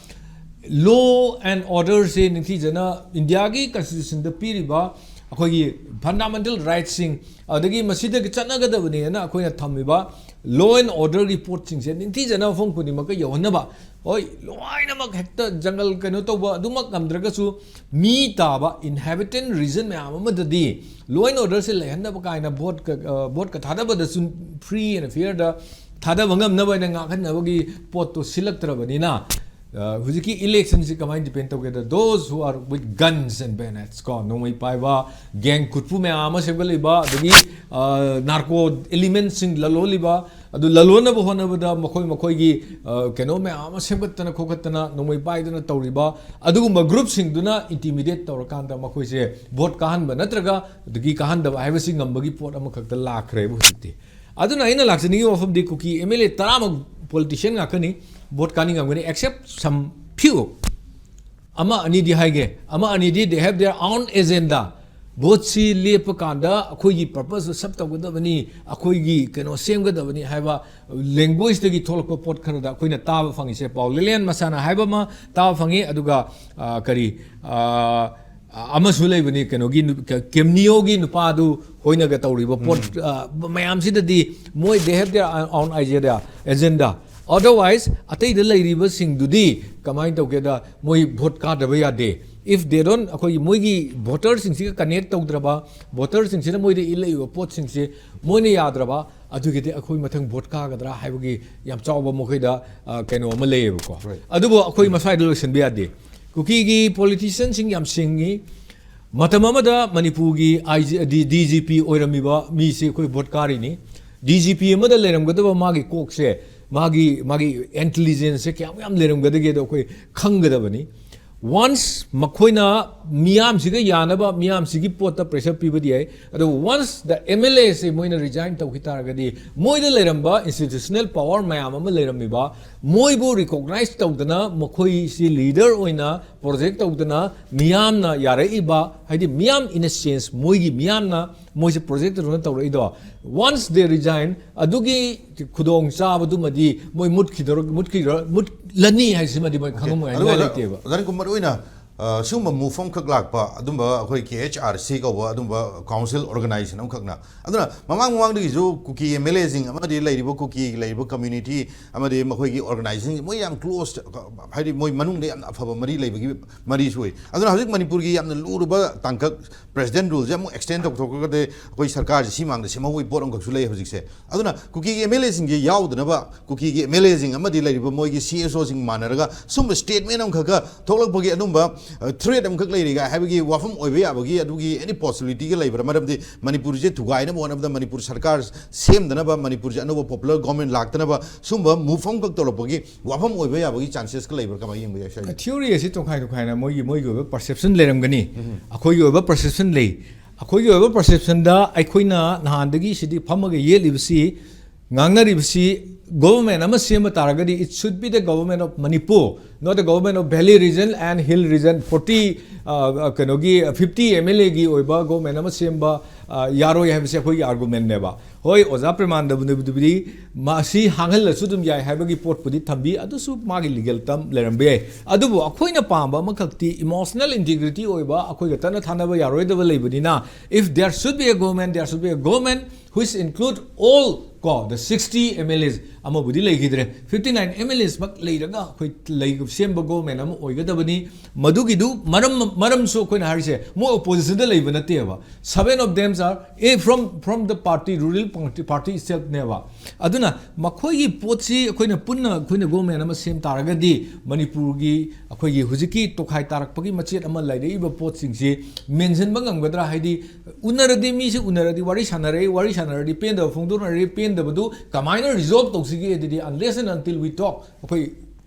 ꯂꯣ ꯑꯦꯟ ꯑꯣꯔꯗꯔꯁꯦ ꯅꯤꯡꯊꯤꯖꯅ ꯏꯟꯗꯤꯌꯥꯒꯤ ꯀꯟꯁꯇꯤꯇ꯭ꯌꯨꯁꯟꯗ ꯄꯤꯔꯤꯕ ꯑꯩꯈꯣꯏꯒꯤ ꯐꯟꯗꯥꯃꯦꯟꯇꯦꯜ ꯔꯥꯏꯠꯁꯤꯡ, ꯑꯗꯒꯤ ꯃꯁꯤꯗꯒꯤ ꯆꯠꯅꯒꯗꯕꯅꯦꯅ ꯑꯩꯈꯣꯏꯅ ꯊꯝꯃꯤꯕ ꯂꯣ ꯑꯦꯟ ꯑꯣꯔꯗꯔꯒꯤ ꯄꯣꯠꯁꯤꯡꯁꯦ ꯅꯤꯡꯊꯤꯖꯅ ꯃꯐꯝ ꯈꯨꯗꯤꯡꯃꯛꯇ ꯌꯧꯍꯟꯅꯕ, ꯍꯣꯏ, ꯂꯣꯏꯅꯃꯛ ꯍꯦꯛꯇ ꯖꯪꯒꯜ ꯀꯩꯅꯣ ꯇꯧꯕ ꯑꯗꯨꯃꯛ ꯉꯝꯗ꯭ꯔꯒꯁꯨ, ꯃꯤ ꯇꯥꯕ ꯏꯟꯍꯦꯕꯤꯇꯦꯟ ꯔꯤꯖꯟ ꯃꯌꯥꯝ ꯑꯃꯗꯗꯤ ꯂꯣ ꯑꯦꯟ ꯑꯣꯔꯗꯔꯁꯦ ꯂꯩꯍꯟꯅꯕ ꯀꯥꯏꯅ ꯚꯣꯠꯀ, ꯑ, ꯚꯣꯠꯀ ꯊꯥꯗꯕꯗꯁꯨ ꯐ꯭ꯔꯤ ꯑꯦꯟ ꯐꯤꯌꯔꯗ ꯊꯥꯗꯕ ꯉꯝꯅꯕ ꯍꯥꯏꯅ ꯉꯥꯛꯍꯟꯅꯕꯒꯤ ꯄꯣꯠꯇꯣ ꯁꯤꯜꯂꯛꯇ꯭ꯔꯕꯅꯤꯅ, ꯑ, ꯍꯧꯖꯤꯛꯀꯤ ꯏꯂꯦꯛꯁꯟꯁꯤ ꯀꯃꯥꯏꯅ ꯗꯤꯄꯦꯟ ꯇꯧꯒꯦꯗ, those who are with guns and bayonets, ꯀꯣ, ꯅꯣꯡꯃꯩ ꯄꯥꯏꯕ, ꯒꯦꯡ ꯈꯨꯠꯄꯨ ꯃꯌꯥꯝ ꯑꯃ ꯁꯦꯝꯒꯠꯂꯤꯕ, ꯑꯗꯒꯤ, ꯑ, ꯅꯥꯔꯀꯣ ꯏꯂꯤꯃꯦꯟꯁꯤꯡ ꯂꯂꯣꯜꯂꯤꯕ, ꯑꯗꯨ ꯂꯂꯣꯟꯅꯕ ꯍꯣꯠꯅꯕꯗ ꯃꯈꯣꯏ ꯃꯈꯣꯏꯒꯤ, ꯑ, ꯀꯩꯅꯣ ꯃꯌꯥꯝ ꯑꯃ ꯁꯦꯝꯒꯠꯇꯅ ꯈꯣꯠꯀꯠꯇꯅ, ꯅꯣꯡꯃꯩ ꯄꯥꯏꯗꯅ ꯇꯧꯔꯤꯕ ꯑꯗꯨꯒꯨꯝꯕ ꯒ꯭ꯔꯨꯞꯁꯤꯡꯗꯨꯅ ꯏꯟꯇꯤꯃꯤꯗꯦꯠ ꯇꯧꯔꯀꯥꯟꯗ ꯃꯈꯣꯏꯁꯦ ꯚꯣꯠ ꯀꯥꯍꯟꯕ ꯅꯠꯇ꯭ꯔꯒ ꯑꯗꯒꯤ ꯀꯥꯍꯟꯗꯕ ꯍꯥꯏꯕꯁꯤ ꯉꯝꯕꯒꯤ ꯄꯣꯠ ꯑꯃꯈꯛꯇ ꯂꯥꯛꯈ꯭ꯔꯦꯕ ꯍꯧꯖꯤꯛꯇꯤ꯫ ꯑꯗꯨꯅ ꯑꯩꯅ ꯂꯥꯛꯆꯅꯤꯡꯉꯤꯕ ꯋꯥꯐꯝꯗꯤ, ꯀꯨꯀꯤ ꯑꯦꯝ ꯑꯦꯜ ꯑꯦ ꯇꯔꯥꯃꯛ ꯄꯣꯂꯤꯇꯤꯁꯤꯌꯟ ꯉꯥꯛꯇꯅꯤ, ꯚꯣꯠ ꯀꯥꯅꯤꯡꯉꯝꯒꯅꯤ, except some few, ꯑꯃ ꯑꯅꯤꯗꯤ ꯍꯥꯏꯒꯦ, ꯑꯃ ꯑꯅꯤꯗꯤ they have their own agenda꯫ ꯚꯣꯠꯁꯤ ꯂꯦꯞꯄ ꯀꯥꯟꯗ ꯑꯩꯈꯣꯏꯒꯤ ꯄꯔꯄꯁꯇꯨ ꯁꯞ ꯇꯧꯒꯗꯕꯅꯤ, ꯑꯩꯈꯣꯏꯒꯤ ꯀꯩꯅꯣ ꯁꯦꯝꯒꯗꯕꯅꯤ ꯍꯥꯏꯕ ꯂꯦꯡꯒ꯭ꯋꯦꯖꯇꯒꯤ ꯊꯣꯛꯂꯛꯄ ꯄꯣꯠ ꯈꯔꯗ ꯑꯩꯈꯣꯏꯅ ꯇꯥꯕ ꯐꯪꯉꯤꯁꯦ꯫ ꯄꯥꯎ ꯂꯤꯂꯦꯟ ꯃꯁꯥꯅ ꯍꯥꯏꯕ ꯑꯃ ꯇꯥꯕ ꯐꯪꯉꯤ, ꯑꯗꯨꯒ, ꯑ, ꯀꯔꯤ, ꯑ, ꯑꯃꯁꯨ ꯂꯩꯕꯅꯤ, ꯀꯩꯅꯣꯒꯤ ꯅꯨ-, ꯀ-, ꯀꯦꯝꯅꯤꯌꯣꯒꯤ ꯅꯨꯄꯥꯗꯨ ꯍꯣꯏꯅꯒ ꯇꯧꯔꯤꯕ ꯄꯣꯠ, ꯎꯝ꯫ ꯑ, ꯃꯌꯥꯝꯁꯤꯗꯗꯤ ꯃꯣꯏ they have their own agenda, agenda꯫ Otherwise, ꯑꯇꯩꯗ ꯂꯩꯔꯤꯕꯁꯤꯡꯗꯨꯗꯤ ꯀꯃꯥꯏꯅ ꯇꯧꯒꯦꯗ, ꯃꯣꯏ ꯚꯣꯠ ꯀꯥꯗꯕ ꯌꯥꯗꯦ꯫ If they don't, ꯑꯩꯈꯣꯏꯒꯤ ꯃꯣꯏꯒꯤ ꯚꯣꯇꯔꯁꯤꯡꯁꯤꯒ ꯀꯅꯦꯛ ꯇꯧꯗ꯭ꯔꯕ, ꯚꯣꯇꯔꯁꯤꯡꯁꯤꯅ ꯃꯣꯏꯗ ꯏꯜꯂꯛꯏꯕ ꯄꯣꯠꯁꯤꯡꯁꯤ ꯃꯣꯏꯅ ꯌꯥꯗ꯭ꯔꯕ, ꯑꯗꯨꯒꯤꯗꯤ ꯑꯩꯈꯣꯏ ꯃꯊꯪ ꯚꯣꯠ ꯀꯥꯒꯗ꯭ꯔꯥ ꯍꯥꯏꯕꯒꯤ ꯌꯥꯝ ꯆꯥꯎꯕ ꯃꯈꯣꯏꯗ, ꯑ, ꯀꯩꯅꯣ ꯑꯃ ꯂꯩꯌꯦꯕꯀꯣ꯫ Right. ꯑꯗꯨꯕꯨ ꯑꯩꯈꯣꯏ ꯃꯁ꯭ꯋꯥꯏꯗ ꯂꯣꯏꯁꯤꯟꯕ ꯌꯥꯗꯦ꯫ ꯀꯨꯀꯤꯒꯤ ꯄꯣꯂꯤꯇꯤꯁꯤꯌꯟꯁꯤꯡ ꯌꯥꯝ ꯁꯤꯡꯉꯤ꯫ ꯃꯇꯝ ꯑꯃꯗ ꯃꯅꯤꯄꯨꯔꯒꯤ ꯑꯥꯏ ꯖꯤ, ꯗꯤ-, ꯗꯤ ꯖꯤ ꯄꯤ ꯑꯣꯏꯔꯝꯃꯤꯕ ꯃꯤꯁꯤ ꯑꯩꯈꯣꯏ ꯚꯣꯠ ꯀꯥꯔꯤꯅꯤ꯫ ꯗꯤ ꯖꯤ ꯄꯤ ꯑꯃꯗ ꯂꯩꯔꯝꯒꯗꯕ ꯃꯥꯒꯤ ꯀꯣꯛꯁꯦ, ꯃꯥꯒꯤ, ꯃꯥꯒꯤ ꯏꯟꯇꯦꯂꯤꯖꯦꯟꯁꯁꯦ ꯀꯌꯥꯝ ꯌꯥꯝ ꯂꯩꯔꯝꯒꯗꯒꯦꯗꯣ ꯑꯩꯈꯣꯏ ꯈꯪꯒꯗꯕꯅꯤ꯫ Once ꯃꯈꯣꯏꯅ ꯃꯤꯌꯥꯝꯁꯤꯒ ꯌꯥꯅꯕ ꯃꯤꯌꯥꯝꯁꯤꯒꯤ ꯄꯣꯠꯇ pressure ꯄꯤꯕꯗꯤ ꯌꯥꯏ, ꯑꯗꯨꯕꯨ once the M L A ꯁꯦ ꯃꯣꯏꯅ resign ꯇꯧꯈꯤ ꯇꯥꯔꯒꯗꯤ ꯃꯣꯏꯗ ꯂꯩꯔꯝꯕ institutional power ꯃꯌꯥꯝ ꯑꯃ ꯂꯩꯔꯝꯃꯤꯕ ꯃꯣꯏꯕꯨ recognize ꯇꯧꯗꯅ ꯃꯈꯣꯏꯁꯤ leader ꯑꯣꯏꯅ project ꯇꯧꯗꯅ ꯃꯤꯌꯥꯝꯅ ꯌꯥꯔꯛꯏꯕ, ꯍꯥꯏꯗꯤ ꯃꯤꯌꯥꯝ in a sense ꯃꯣꯏꯒꯤ ꯃꯤꯌꯥꯝꯅ ꯃꯣꯏꯁꯦ project ꯇꯧꯗꯨꯅ ꯇꯧꯔꯛꯏꯗꯣ, once they resign ꯑꯗꯨꯒꯤ ꯈꯨꯗꯣꯡ ꯆꯥꯕꯗꯨꯃꯗꯤ ꯃꯣꯏ ꯃꯨꯠꯈꯤꯗꯧꯔ ꯃꯨꯠꯈꯤꯗꯧꯔ ꯃꯨꯠꯂꯅꯤ ꯍꯥꯏꯁꯤꯃꯗꯤ ꯃꯣꯏ ꯈꯪꯉꯝꯃꯣꯏ, ꯍꯥꯏꯅꯤꯡꯉꯥꯏ ꯂꯩꯇꯦꯕ꯫ ꯑꯣꯖꯥꯅ ꯀꯨꯝ ꯃꯔꯨ ꯑꯣꯏꯅ ꯑ, ꯁꯤꯒꯨꯝꯕ move ꯑꯃꯈꯛ ꯂꯥꯛꯄ ꯑꯗꯨꯝꯕ ꯑꯩꯈꯣꯏ K H R C ꯀꯧꯕ ꯑꯗꯨꯝꯕ council organization ꯑꯃꯈꯛꯅ, ꯑꯗꯨꯅ ꯃꯃꯥꯡ ꯃꯃꯥꯡꯗꯒꯤꯁꯨ ꯀꯨꯀꯤ M L A ꯁꯤꯡ ꯑꯃꯗꯤ ꯂꯩꯔꯤꯕ ꯀꯨꯀꯤ ꯂꯩꯔꯤꯕ community ꯑꯃꯗꯤ ꯃꯈꯣꯏꯒꯤ organization ꯃꯣꯏ ꯌꯥꯝ close, ꯍꯥꯏꯗꯤ ꯃꯣꯏ ꯃꯅꯨꯡꯗ ꯌꯥꯝꯅ ꯑꯐꯕ ꯃꯔꯤ ꯂꯩꯕꯒꯤ ꯃꯔꯤꯁꯨ ꯑꯣꯏ꯫ ꯑꯗꯨꯅ ꯍꯧꯖꯤꯛ ꯃꯅꯤꯄꯨꯔꯒꯤ ꯌꯥꯝꯅ ꯂꯨꯔꯕ ꯇꯥꯡꯀꯛ president rule ꯁꯦ ꯑꯃꯨꯛ extend ꯇꯧꯊꯣꯛꯈ꯭ꯔꯒꯗꯤ ꯑꯩꯈꯣꯏ ꯁꯔꯀꯥꯔꯁꯦ ꯁꯤ ꯃꯥꯡꯗ ꯁꯦꯝꯍꯧꯕꯒꯤ ꯄꯣꯠ ꯑꯃꯈꯛꯁꯨ ꯂꯩ ꯍꯧꯖꯤꯛꯁꯦ꯫ ꯑꯗꯨꯅ ꯀꯨꯀꯤꯒꯤ M L A ꯁꯤꯡꯁꯦ ꯌꯥꯎꯗꯅꯕ ꯀꯨꯀꯤꯒꯤ M L A ꯁꯤꯡ ꯑꯃꯗꯤ ꯂꯩꯔꯤꯕ ꯃꯣꯏꯒꯤ C S O ꯁꯤꯡ ꯃꯥꯟꯅꯔꯒ ꯁꯨꯝꯕ statement ꯑꯃꯈꯛꯀ ꯊꯣꯛꯂꯛꯄꯒꯤ ꯑꯗꯨꯝꯕ, ꯑ, threat ꯑꯃꯈꯛ ꯂꯩꯔꯤꯒ ꯍꯥꯏꯕꯒꯤ ꯋꯥꯐꯝ ꯑꯣꯏꯕ ꯌꯥꯕꯒꯤ ꯑꯗꯨꯒꯤ any possibility ꯒ ꯂꯩꯕ꯭ꯔꯥ? ꯃꯔꯝꯗꯤ ꯃꯅꯤꯄꯨꯔꯁꯦ ꯊꯨꯒꯥꯏꯅꯕ ꯍꯣꯠꯅꯕꯗ, ꯃꯅꯤꯄꯨꯔ ꯁꯔꯀꯥꯔ ꯁꯦꯝꯗꯅꯕ, ꯃꯅꯤꯄꯨꯔꯁꯦ ꯑꯅꯧꯕ popular government ꯂꯥꯛꯇꯅꯕ ꯁꯨꯝꯕ move ꯑꯃꯈꯛ ꯇꯧꯔꯛꯄꯒꯤ ꯋꯥꯐꯝ ꯑꯣꯏꯕ ꯌꯥꯕꯒꯤ chances ꯀ ꯂꯩꯕ꯭ꯔꯥ? ꯀꯃꯥꯏꯅ ꯌꯦꯡꯕ ꯌꯥꯏ ꯁ꯭ꯋꯥꯏꯗ? Theory ꯑꯁꯤ ꯇꯣꯈꯥꯏ ꯇꯣꯈꯥꯏꯅ ꯃꯣꯏꯒꯤ, ꯃꯣꯏꯒꯤ ꯑꯣꯏꯕ perception ꯂꯩꯔꯝꯒꯅꯤ, ꯑꯩꯈꯣꯏꯒꯤ ꯑꯣꯏꯕ perception ꯂꯩ꯫ ꯑꯩꯈꯣꯏꯒꯤ ꯑꯣꯏꯕ perception ꯗ ꯑꯩꯈꯣꯏꯅ ꯅꯍꯥꯟꯗꯒꯤ ꯁꯤꯗꯤ ꯐꯝꯃꯒ ꯌꯦꯠꯂꯤꯕꯁꯤ, ꯉꯥꯡꯅꯔꯤꯕꯁꯤ, government ꯑꯃ ꯁꯦꯝꯕ ꯇꯥꯔꯒꯗꯤ it should be the government of Manipur, not the government of valley region and hill region forty, ꯑ, ꯀꯩꯅꯣꯒꯤ fifty M L A ꯒꯤ ꯑꯣꯏꯕ government ꯑꯃ ꯁꯦꯝꯕ, ꯑ, ꯌꯥꯔꯣꯏ ꯍꯥꯏꯕꯁꯦ ꯑꯩꯈꯣꯏꯒꯤ argument ꯅꯦꯕ꯫ ꯍꯣꯏ, ꯑꯣꯖꯥ ꯄ꯭ꯔꯦꯃꯥꯅꯟꯗꯕꯨꯗꯤ ꯃꯁꯤ ꯍꯥꯡꯍꯜꯂꯁꯨ ꯑꯗꯨꯝ ꯌꯥꯏ ꯍꯥꯏꯕꯒꯤ ꯄꯣꯠꯄꯨꯗꯤ ꯊꯝꯕꯤ, ꯑꯗꯨꯁꯨ ꯃꯥꯒꯤ legal term ꯂꯩꯔꯝꯕ ꯌꯥꯏ꯫ ꯑꯗꯨꯕꯨ ꯑꯩꯈꯣꯏꯅ ꯄꯥꯝꯕ ꯑꯃꯈꯛꯇꯤ emotional integrity ꯑꯣꯏꯕ, ꯑꯩꯈꯣꯏꯒ ꯇꯠꯅ ꯊꯥꯅꯕ ꯌꯥꯔꯣꯏꯗꯕ ꯂꯩꯕꯅꯤꯅ, if there should be a government, there should be a government which include all ꯀꯣ, the sixty M L As, ꯑꯃꯕꯨꯗꯤ ꯂꯩꯈꯤꯗ꯭ꯔꯦ, fifty nine M L As ꯃꯛ ꯂꯩꯔꯒ ꯑꯩꯈꯣꯏ ꯂꯩ-, ꯁꯦꯝꯕ government ꯑꯃ ꯑꯣꯏꯒꯗꯕꯅꯤ꯫ ꯃꯗꯨꯒꯤꯗꯨ ꯃꯔꯝ, ꯃꯔꯝꯁꯨ ꯑꯩꯈꯣꯏꯅ ꯍꯥꯏꯔꯤꯁꯦ ꯃꯣꯏ opposition ꯗ ꯂꯩꯕ ꯅꯠꯇꯦꯕ, seven of them are a from, from the party, ruling party, party itself ꯅꯦꯕ꯫ ꯑꯗꯨꯅ ꯃꯈꯣꯏꯒꯤ ꯄꯣꯠꯁꯤ ꯑꯩꯈꯣꯏꯅ ꯄꯨꯟꯅ ꯑꯩꯈꯣꯏꯅ government ꯑꯃ ꯁꯦꯝ ꯇꯥꯔꯒꯗꯤ ꯃꯅꯤꯄꯨꯔꯒꯤ ꯑꯩꯈꯣꯏꯒꯤ ꯍꯧꯖꯤꯛꯀꯤ ꯇꯣꯈꯥꯏ ꯇꯥꯔꯛꯄꯒꯤ ꯃꯆꯦꯠ ꯑꯃ ꯂꯩꯔꯛꯏꯕ ꯄꯣꯠꯁꯤꯡꯁꯤ ꯃꯦꯟꯁꯤꯟꯕ ꯉꯝꯒꯗ꯭ꯔꯥ? ꯍꯥꯏꯗꯤ ꯎꯅꯔꯗꯤ, ꯃꯤꯁꯤ ꯎꯅꯔꯗꯤ, ꯋꯥꯔꯤ ꯁꯥꯟꯅꯔꯛꯏ, ꯋꯥꯔꯤ ꯁꯥꯟꯅꯔꯗꯤ ꯄꯦꯟꯗꯕ ꯐꯣꯡꯗꯣꯛꯅꯔꯛꯏ, ꯄꯦꯟꯗꯕꯗꯨ ꯀꯃꯥꯏꯅ resolve ꯇꯧꯁꯤꯒꯦ? ꯑꯗꯨꯗꯤ unless and until we talk ꯑꯩꯈꯣꯏ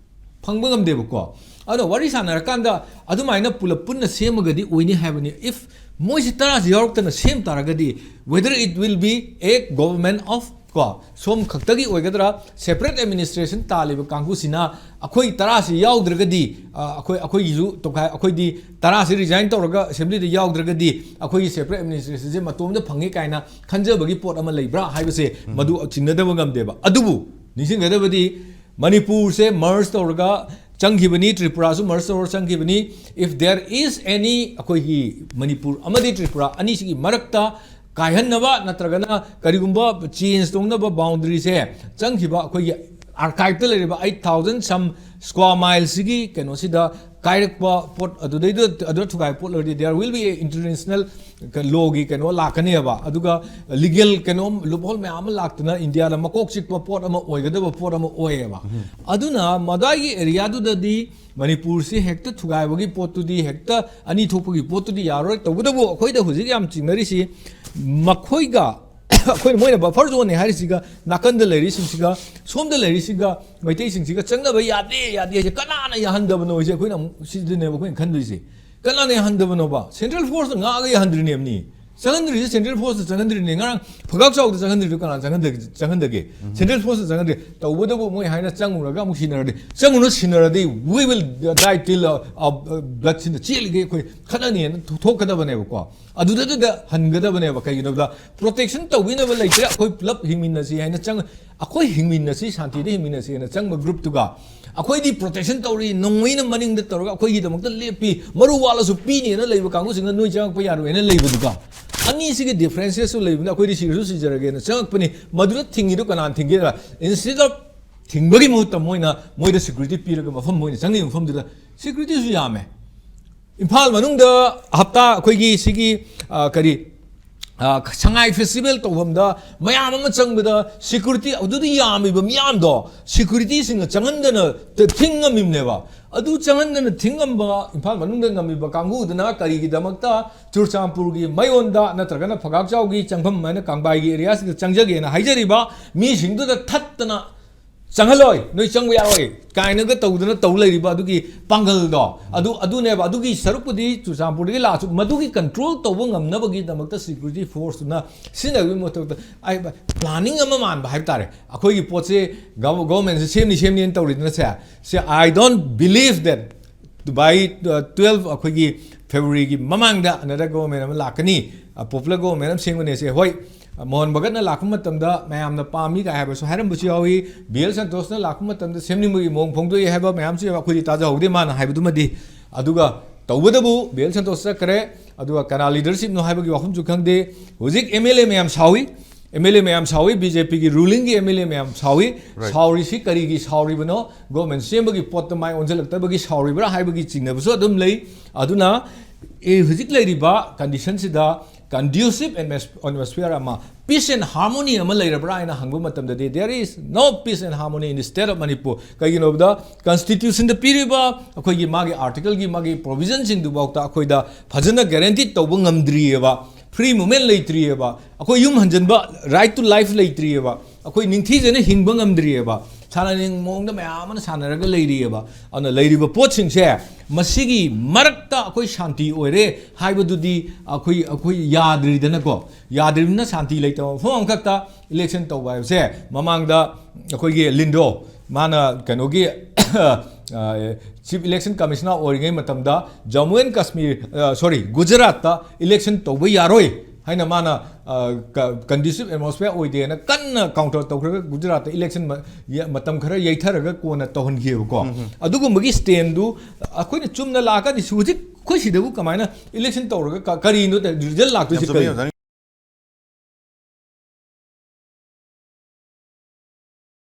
ꯐꯪꯕ ꯉꯝꯗꯦꯕꯀꯣ꯫ ꯑꯗꯣ ꯋꯥꯔꯤ ꯁꯥꯟꯅꯔꯀꯥꯟꯗ ꯑꯗꯨꯃꯥꯏꯅ ꯄꯨꯂꯞ ꯄꯨꯟꯅ ꯁꯦꯝꯃꯒꯗꯤ ꯑꯣꯏꯅꯤ ꯍꯥꯏꯕꯅꯤ꯫ If ꯃꯣꯏꯁꯤ ꯇꯔꯥꯁꯤ ꯌꯥꯎꯔꯛꯇꯅ ꯁꯦꯝ ꯇꯥꯔꯒꯗꯤ, whether it will be a government of, ꯀꯣ, ꯁꯣꯝ ꯈꯛꯇꯒꯤ ꯑꯣꯏꯒꯗ꯭ꯔꯥ, separate administration ꯇꯥꯜꯂꯤꯕ ꯀꯥꯡꯕꯨꯁꯤꯅ ꯑꯩꯈꯣꯏ ꯇꯔꯥꯁꯤ ꯌꯥꯎꯗ꯭ꯔꯒꯗꯤ, ꯑ, ꯑꯩꯈꯣꯏ, ꯑꯩꯈꯣꯏꯒꯤꯁꯨ ꯇꯣꯈꯥꯏ-, ꯑꯩꯈꯣꯏꯗꯤ ꯇꯔꯥꯁꯤ resign ꯇꯧꯔꯒ assemblyꯗ ꯌꯥꯎꯗ꯭ꯔꯒꯗꯤ ꯑꯩꯈꯣꯏꯒꯤ separate administrationꯁꯦ ꯃꯇꯣꯝꯇ ꯐꯪꯉꯤ ꯀꯥꯏꯅ ꯈꯟꯖꯕꯒꯤ ꯄꯣꯠ ꯑꯃ ꯂꯩꯕ꯭ꯔꯥ ꯍꯥꯏꯕꯁꯦ ꯃꯗꯨ ꯆꯤꯡꯅꯗꯕ ꯉꯝꯗꯦꯕ꯫ ꯑꯗꯨꯕꯨ ꯅꯤꯡꯁꯤꯡꯒꯗꯕꯗꯤ ꯃꯅꯤꯄꯨꯔꯁꯦ merge ꯇꯧꯔꯒ ꯆꯪꯈꯤꯕꯅꯤ, ꯇ꯭ꯔꯤꯄꯨꯔꯥꯁꯨ merge ꯇꯧꯔꯒ ꯆꯪꯈꯤꯕꯅꯤ꯫ If there is any, ꯑꯩꯈꯣꯏꯒꯤ ꯃꯅꯤꯄꯨꯔ ꯑꯃꯗꯤ ꯇ꯭ꯔꯤꯄꯨꯔꯥ ꯑꯅꯤꯁꯤꯒꯤ ꯃꯔꯛꯇ ꯀꯥꯏꯍꯟꯅꯕ ꯅꯠꯇ꯭ꯔꯒꯅ ꯀꯔꯤꯒꯨꯝꯕ change ꯇꯧꯅꯕ boundaryꯁꯦ ꯆꯪꯈꯤꯕ ꯑꯩꯈꯣꯏꯒꯤ archiveꯇ ꯂꯩꯔꯤꯕ eight thousand some square mileꯁꯤꯒꯤ ꯀꯩꯅꯣꯁꯤꯗ ꯀꯥꯏꯔꯛꯄ ꯄꯣꯠ, ꯑꯗꯨꯗꯩꯗ ꯑꯗꯨꯗ ꯊꯨꯒꯥꯏꯕ ꯄꯣꯠ ꯑꯣꯏꯔꯗꯤ, there will be a international lawꯒꯤ ꯀꯩꯅꯣ ꯂꯥꯛꯀꯅꯦꯕ꯫ ꯑꯗꯨꯒ legal ꯀꯩꯅꯣ loophole ꯃꯌꯥꯝ ꯑꯃ ꯂꯥꯛꯇꯅ ꯏꯟꯗꯤꯌꯥꯗ ꯃꯀꯣꯛ ꯆꯤꯛꯄ ꯄꯣꯠ ꯑꯃ ꯑꯣꯏꯒꯗꯕ ꯄꯣꯠ ꯑꯃ ꯑꯣꯏꯌꯦꯕ꯫ ꯑꯗꯨꯅ ꯃꯗꯥꯏꯒꯤ areaꯗꯨꯗꯗꯤ ꯃꯅꯤꯄꯨꯔꯁꯤ ꯍꯦꯛꯇ ꯊꯨꯒꯥꯏꯕꯒꯤ ꯄꯣꯠꯇꯨꯗꯤ, ꯍꯦꯛꯇ ꯑꯅꯤ ꯊꯣꯛꯄꯒꯤ ꯄꯣꯠꯇꯨꯗꯤ ꯌꯥꯔꯣꯏ꯫ ꯇꯧꯕꯇꯕꯨ ꯑꯩꯈꯣꯏꯗ ꯍꯧꯖꯤꯛ ꯌꯥꯝ ꯆꯤꯡꯅꯔꯤꯁꯤ ꯃꯈꯣꯏꯒ ꯑꯩꯈꯣꯏꯅ, ꯃꯣꯏꯅ buffer zoneꯅꯦ ꯍꯥꯏꯔꯤꯁꯤꯒ ꯅꯥꯀꯟꯗ ꯂꯩꯔꯤꯁꯤꯡꯁꯤꯒ ꯁꯣꯝꯗ ꯂꯩꯔꯤꯁꯤꯒ ꯃꯩꯇꯩꯁꯤꯡꯁꯤꯒ ꯆꯪꯅꯕ ꯌꯥꯗꯦ, ꯌꯥꯗꯦ ꯍꯥꯏꯁꯦ ꯀꯅꯥꯅ ꯌꯥꯍꯟꯗꯕꯅꯣ ꯍꯥꯏꯁꯦ ꯑꯩꯈꯣꯏꯅ ꯑꯃꯨꯛ ꯁꯤꯗꯅꯦꯕ ꯑꯩꯈꯣꯏꯅ ꯈꯟꯗꯣꯏꯁꯦ꯫ ꯀꯅꯥꯅ ꯌꯥꯍꯟꯗꯕꯅꯣꯕ? Central forceꯅ ꯉꯥꯛꯑꯒ ꯌꯥꯍꯟꯗ꯭ꯔꯤꯅꯦꯕꯅꯤ꯫ ꯆꯪꯍꯟꯗ꯭ꯔꯤꯁꯦ central forceꯅ ꯆꯪꯍꯟꯗ꯭ꯔꯤꯅꯦ꯫ ꯉꯔꯥꯡ ꯐꯒꯥꯛ ꯆꯥꯎꯗ ꯆꯪꯍꯟꯗ꯭ꯔꯤꯗꯣ ꯀꯅꯥꯅ ꯆꯪꯍꯟꯗꯒꯦ? ꯆꯪꯍꯟꯗꯒꯦ? Central forceꯅ ꯆꯪꯍꯟꯗ꯭ꯔꯤ꯫ ꯇꯧꯕꯇꯕꯨ ꯃꯣꯏ ꯍꯥꯏꯅ ꯆꯪꯉꯨꯔꯒ ꯑꯃꯨꯛ ꯁꯤꯟꯅꯔꯗꯤ, ꯆꯪꯉꯨꯅ ꯁꯤꯟꯅꯔꯗꯤ, we will die till, uh, uh, bloodꯁꯤꯅ ꯆꯦꯜꯂꯤꯈꯩ ꯑꯩꯈꯣꯏ ꯈꯠꯅꯅꯤꯅ ꯊꯣꯛꯀꯗꯕꯅꯦꯕꯀꯣ꯫ ꯑꯗꯨꯗ, ꯑꯗꯨꯗ ꯍꯟꯒꯗꯕꯅꯦꯕ꯫ ꯀꯩꯒꯤꯅꯣꯗ protection ꯇꯧꯕꯤꯅꯕ ꯂꯩꯇ꯭ꯔꯦ꯫ ꯑꯩꯈꯣꯏ ꯄꯨꯂꯞ ꯍꯤꯡꯃꯤꯟꯅꯁꯤ ꯍꯥꯏꯅ ꯆꯪ-, ꯑꯩꯈꯣꯏ ꯍꯤꯡꯃꯤꯟꯅꯁꯤ, ꯁꯥꯟꯇꯤꯗ ꯍꯤꯡꯃꯤꯟꯅꯁꯤ ꯍꯥꯏꯅ ꯆꯪꯕ groupꯇꯨꯒ, ꯑꯩꯈꯣꯏꯗꯤ protection ꯇꯧꯔꯤ, ꯅꯣꯡꯃꯩꯅ ꯃꯅꯤꯡꯗ ꯇꯧꯔꯒ ꯑꯩꯈꯣꯏꯒꯤꯗꯃꯛꯇ ꯂꯦꯞꯄꯤ, ꯃꯔꯨ ꯋꯥꯠꯂꯁꯨ ꯄꯤꯅꯦꯅ ꯂꯩꯕ ꯀꯥꯡꯕꯨꯁꯤꯡꯅ ꯅꯣꯏ ꯆꯪꯉꯛꯄ ꯌꯥꯔꯣꯏꯅ ꯂꯩꯕꯗꯨꯒ, ꯑꯅꯤꯁꯤꯒꯤ differenceꯁꯁꯨ ꯂꯩꯕꯅꯤꯅ ꯑꯩꯈꯣꯏꯗꯤ ꯁꯤꯔꯁꯨ ꯁꯤꯖꯔꯒꯦꯅ ꯆꯪꯉꯛꯄꯅꯤ꯫ ꯃꯗꯨꯗ ꯊꯤꯡꯉꯤꯗꯨ ꯀꯅꯥꯅ ꯊꯤꯡꯒꯦꯗ? Instead of ꯊꯤꯡꯕꯒꯤ ꯃꯍꯨꯠꯇ ꯃꯣꯏꯅ, ꯃꯣꯏꯗ security ꯄꯤꯔꯒ ꯃꯐꯝ ꯃꯣꯏꯅ ꯆꯪꯉꯤ ꯃꯐꯝꯗꯨꯗ securityꯁꯨ ꯌꯥꯝꯃꯦ꯫ ꯏꯝꯐꯥꯜ ꯃꯅꯨꯡꯗ ꯍꯞꯇꯥ ꯑꯩꯈꯣꯏꯒꯤ ꯁꯤꯒꯤ, ꯑ, ꯀꯔꯤ, ꯑ, ꯁꯉꯥꯏ festival ꯇꯧꯐꯝꯗ ꯃꯌꯥꯝ ꯑꯃ ꯆꯪꯕꯗ security ꯑꯗꯨꯗ ꯌꯥꯝꯃꯤꯕ ꯃꯤꯌꯥꯝꯗꯣ securityꯁꯤꯡꯅ ꯆꯪꯍꯟꯗꯅ ꯊꯤꯡꯉꯝꯃꯤꯕꯅꯦꯕ꯫ ꯑꯗꯨ ꯆꯪꯍꯟꯗꯅ ꯊꯤꯡꯉꯝꯕ ꯏꯝꯐꯥꯜ ꯃꯅꯨꯡꯗ ꯉꯝꯃꯤꯕ ꯀꯥꯡꯕꯨꯗꯨꯅ ꯀꯔꯤꯒꯤꯗꯃꯛꯇ ꯆꯨꯔꯆꯥꯟꯄꯨꯔꯒꯤ ꯃꯌꯣꯟꯗ ꯅꯠꯇ꯭ꯔꯒꯅ ꯐꯒꯥꯛꯆꯥꯎꯒꯤ ꯆꯪꯐꯝ ꯍꯥꯏꯅ ꯀꯥꯡꯕꯥꯏꯒꯤ areaꯁꯤꯗ ꯆꯪꯖꯒꯦꯅ ꯍꯥꯏꯖꯔꯤꯕ ꯃꯤꯁꯤꯡꯗꯨꯗ ꯊꯠꯇꯅ ꯆꯪꯍꯜꯂꯣꯏ, ꯅꯣꯏ ꯆꯪꯕ ꯌꯥꯔꯣꯏ ꯀꯥꯏꯅꯒ ꯇꯧꯗꯅ ꯇꯧ ꯂꯩꯔꯤꯕ ꯑꯗꯨꯒꯤ ꯄꯥꯡꯒꯜꯗꯣ, ꯑꯗꯨ, ꯑꯗꯨꯅꯦꯕ꯫ ꯑꯗꯨꯒꯤ ꯁꯔꯨꯛꯄꯨꯗꯤ ꯆꯨꯔꯆꯥꯟꯄꯨꯔꯗꯒꯤ ꯂꯥꯛꯑꯁꯨ, ꯃꯗꯨꯒꯤ control ꯇꯧꯕ ꯉꯝꯅꯕꯒꯤꯗꯃꯛꯇ security forceꯇꯨꯅ ꯁꯤꯖꯤꯟꯅꯕꯒꯤ ꯃꯊꯛꯇ, ꯑꯩ, planning ꯑꯃ ꯃꯥꯟꯕ ꯍꯥꯏꯕ ꯇꯥꯔꯦ꯫ ꯑꯩꯈꯣꯏꯒꯤ ꯄꯣꯠꯁꯦ gov-, governmentꯁꯦ ꯁꯦꯝꯅꯤ ꯁꯦꯝꯅꯤꯅ ꯇꯧꯔꯤꯗꯨꯅꯁꯦ, say, I don't believe that by, uh, twelve, ꯑꯩꯈꯣꯏꯒꯤ Februaryꯒꯤ ꯃꯃꯥꯡꯗ another government ꯑꯃ ꯂꯥꯛꯀꯅꯤ, uh, popular government ꯑꯃ ꯁꯦꯝꯒꯅꯤ꯫ ꯁꯦ, ꯍꯣꯏ, ꯃꯣꯍꯟ ꯚꯒꯠꯅ ꯂꯥꯛꯄ ꯃꯇꯝꯗ ꯃꯌꯥꯝꯅ ꯄꯥꯝꯃꯤ ꯀꯥꯏ ꯍꯥꯏꯕꯁꯨ ꯍꯥꯏꯔꯝꯕꯁꯨ ꯌꯥꯎꯏ꯫ ꯕꯤ ꯑꯦꯜ ꯁꯟꯇꯣꯁꯅ ꯂꯥꯛꯄ ꯃꯇꯝꯗ ꯁꯦꯝꯅꯤꯡꯕꯒꯤ ꯃꯑꯣꯡ ꯐꯣꯡꯗꯣꯛꯏ ꯍꯥꯏꯕ ꯃꯌꯥꯝꯁꯨ ꯌꯥꯎꯏ, ꯑꯩꯈꯣꯏꯗꯤ ꯇꯥꯖꯍꯧꯗꯦ ꯃꯥꯅ ꯍꯥꯏꯕꯗꯨꯃꯗꯤ꯫ ꯑꯗꯨꯒ ꯇꯧꯕꯇꯕꯨ ꯕꯤ ꯑꯦꯜ ꯁꯟꯇꯣꯁ ꯆꯠꯈ꯭ꯔꯦ, ꯑꯗꯨꯒ ꯀꯅꯥ leadershipꯅꯣ ꯍꯥꯏꯕꯒꯤ ꯋꯥꯐꯝꯁꯨ ꯈꯪꯗꯦ꯫ ꯍꯧꯖꯤꯛ M L A ꯃꯌꯥꯝ ꯁꯥꯎꯏ, M L A ꯃꯌꯥꯝ ꯁꯥꯎꯏ, BJPꯒꯤ rulingꯒꯤ M L A ꯃꯌꯥꯝ ꯁꯥꯎꯏ꯫ Right. ꯁꯥꯎꯔꯤꯁꯤ ꯀꯔꯤꯒꯤ ꯁꯥꯎꯔꯤꯕꯅꯣ? Government ꯁꯦꯝꯕꯒꯤ ꯄꯣꯠꯇ ꯃꯥꯏ ꯑꯣꯟꯁꯤꯜꯂꯛꯇꯕꯒꯤ ꯁꯥꯎꯔꯤꯕ꯭ꯔꯥ ꯍꯥꯏꯕꯒꯤ ꯆꯤꯡꯅꯕꯁꯨ ꯑꯗꯨꯝ ꯂꯩ꯫ ꯑꯗꯨꯅ, ꯑꯦ, ꯍꯧꯖꯤꯛ ꯂꯩꯔꯤꯕ conditionꯁꯤꯗ conducive atmos-, atmosphere ꯑꯃ, peace and harmony ꯑꯃ ꯂꯩꯔꯕ꯭ꯔꯥ ꯍꯥꯏꯅ ꯍꯪꯕ ꯃꯇꯝꯗꯗꯤ, there is no peace and harmony in the state of Manipur꯫ ꯀꯩꯒꯤꯅꯣ ꯍꯥꯏꯕꯗ, constitutionꯗ ꯄꯤꯔꯤꯕ ꯑꯩꯈꯣꯏꯒꯤ ꯃꯥꯒꯤ articleꯒꯤ ꯃꯥꯒꯤ provisionꯁꯤꯡꯗꯨꯐꯥꯎꯗ ꯑꯩꯈꯣꯏꯗ ꯐꯖꯅ guarantee ꯇꯧꯕ ꯉꯝꯗ꯭ꯔꯤꯑꯕ, free movement ꯂꯩꯇ꯭ꯔꯤꯑꯕ, ꯑꯩꯈꯣꯏ ꯌꯨꯝ ꯍꯟꯖꯤꯟꯕ right to life ꯂꯩꯇ꯭ꯔꯤꯑꯕ, ꯑꯩꯈꯣꯏ ꯅꯤꯡꯊꯤꯖꯅ ꯍꯤꯡꯕ ꯉꯝꯗ꯭ꯔꯤꯑꯕ, ꯁꯥꯟꯅꯅꯤꯡꯕ ꯃꯑꯣꯡꯗ ꯃꯌꯥꯝ ꯑꯃꯅ ꯁꯥꯟꯅꯔꯒ ꯂꯩꯔꯤꯑꯕ꯫ ꯑꯗꯨꯅ ꯂꯩꯔꯤꯕ ꯄꯣꯠꯁꯤꯡꯁꯦ, ꯃꯁꯤꯒꯤ ꯃꯔꯛꯇ ꯑꯩꯈꯣꯏ ꯁꯥꯟꯇꯤ ꯑꯣꯏꯔꯦ ꯍꯥꯏꯕꯗꯨꯗꯤ ꯑꯩꯈꯣꯏ, ꯑꯩꯈꯣꯏ ꯌꯥꯗ꯭ꯔꯤꯗꯅꯀꯣ꯫ ꯌꯥꯗ꯭ꯔꯤꯕꯅꯤꯅ ꯁꯥꯟꯇꯤ ꯂꯩꯇꯕ ꯃꯐꯝ ꯑꯃꯈꯛꯇ election ꯇꯧꯕ ꯍꯥꯏꯕꯁꯦ, ꯃꯃꯥꯡꯗ ꯑꯩꯈꯣꯏꯒꯤ ꯂꯤꯟꯗꯣ, ꯃꯥꯅ ꯀꯩꯅꯣꯒꯤ, ꯑ, Chief Election Commissioner ꯑꯣꯏꯔꯤꯉꯩ ꯃꯇꯝꯗ Jammu and Kashmir, ꯑ, sorry, ꯒꯨꯖꯔꯥꯠꯇ election ꯇꯧꯕ ꯌꯥꯔꯣꯏ ꯍꯥꯏꯅ ꯃꯥꯅ, ꯑ, ꯀ-, conducive atmosphere ꯑꯣꯏꯗꯦꯅ ꯀꯟꯅ counter ꯇꯧꯈ꯭ꯔꯒ ꯒꯨꯖꯔꯥꯠꯇ election ꯃ-, ꯌ-, ꯃꯇꯝ ꯈꯔ ꯌꯩꯊꯔꯒ ꯀꯣꯟꯅ ꯇꯧꯍꯟꯈꯤꯑꯕꯀꯣ꯫ ꯎꯝ, ꯎꯝ꯫ ꯑꯗꯨꯒꯨꯝꯕꯒꯤ standꯗꯨ ꯑꯩꯈꯣꯏꯅ ꯆꯨꯝꯅ ꯂꯥꯛꯀꯅꯤ꯫ ꯍꯧꯖꯤꯛ ꯑꯩꯈꯣꯏ ꯁꯤꯗꯕꯨ ꯀꯃꯥꯏꯅ election ꯇꯧꯔꯒ ꯀ-, ꯀꯔꯤꯅꯣ result ꯂꯥꯛꯇꯣꯏꯁꯤ? ꯌꯥꯝ ꯆꯨꯝꯃꯤ, ꯀꯔꯤ? ꯑꯣꯖꯥꯅ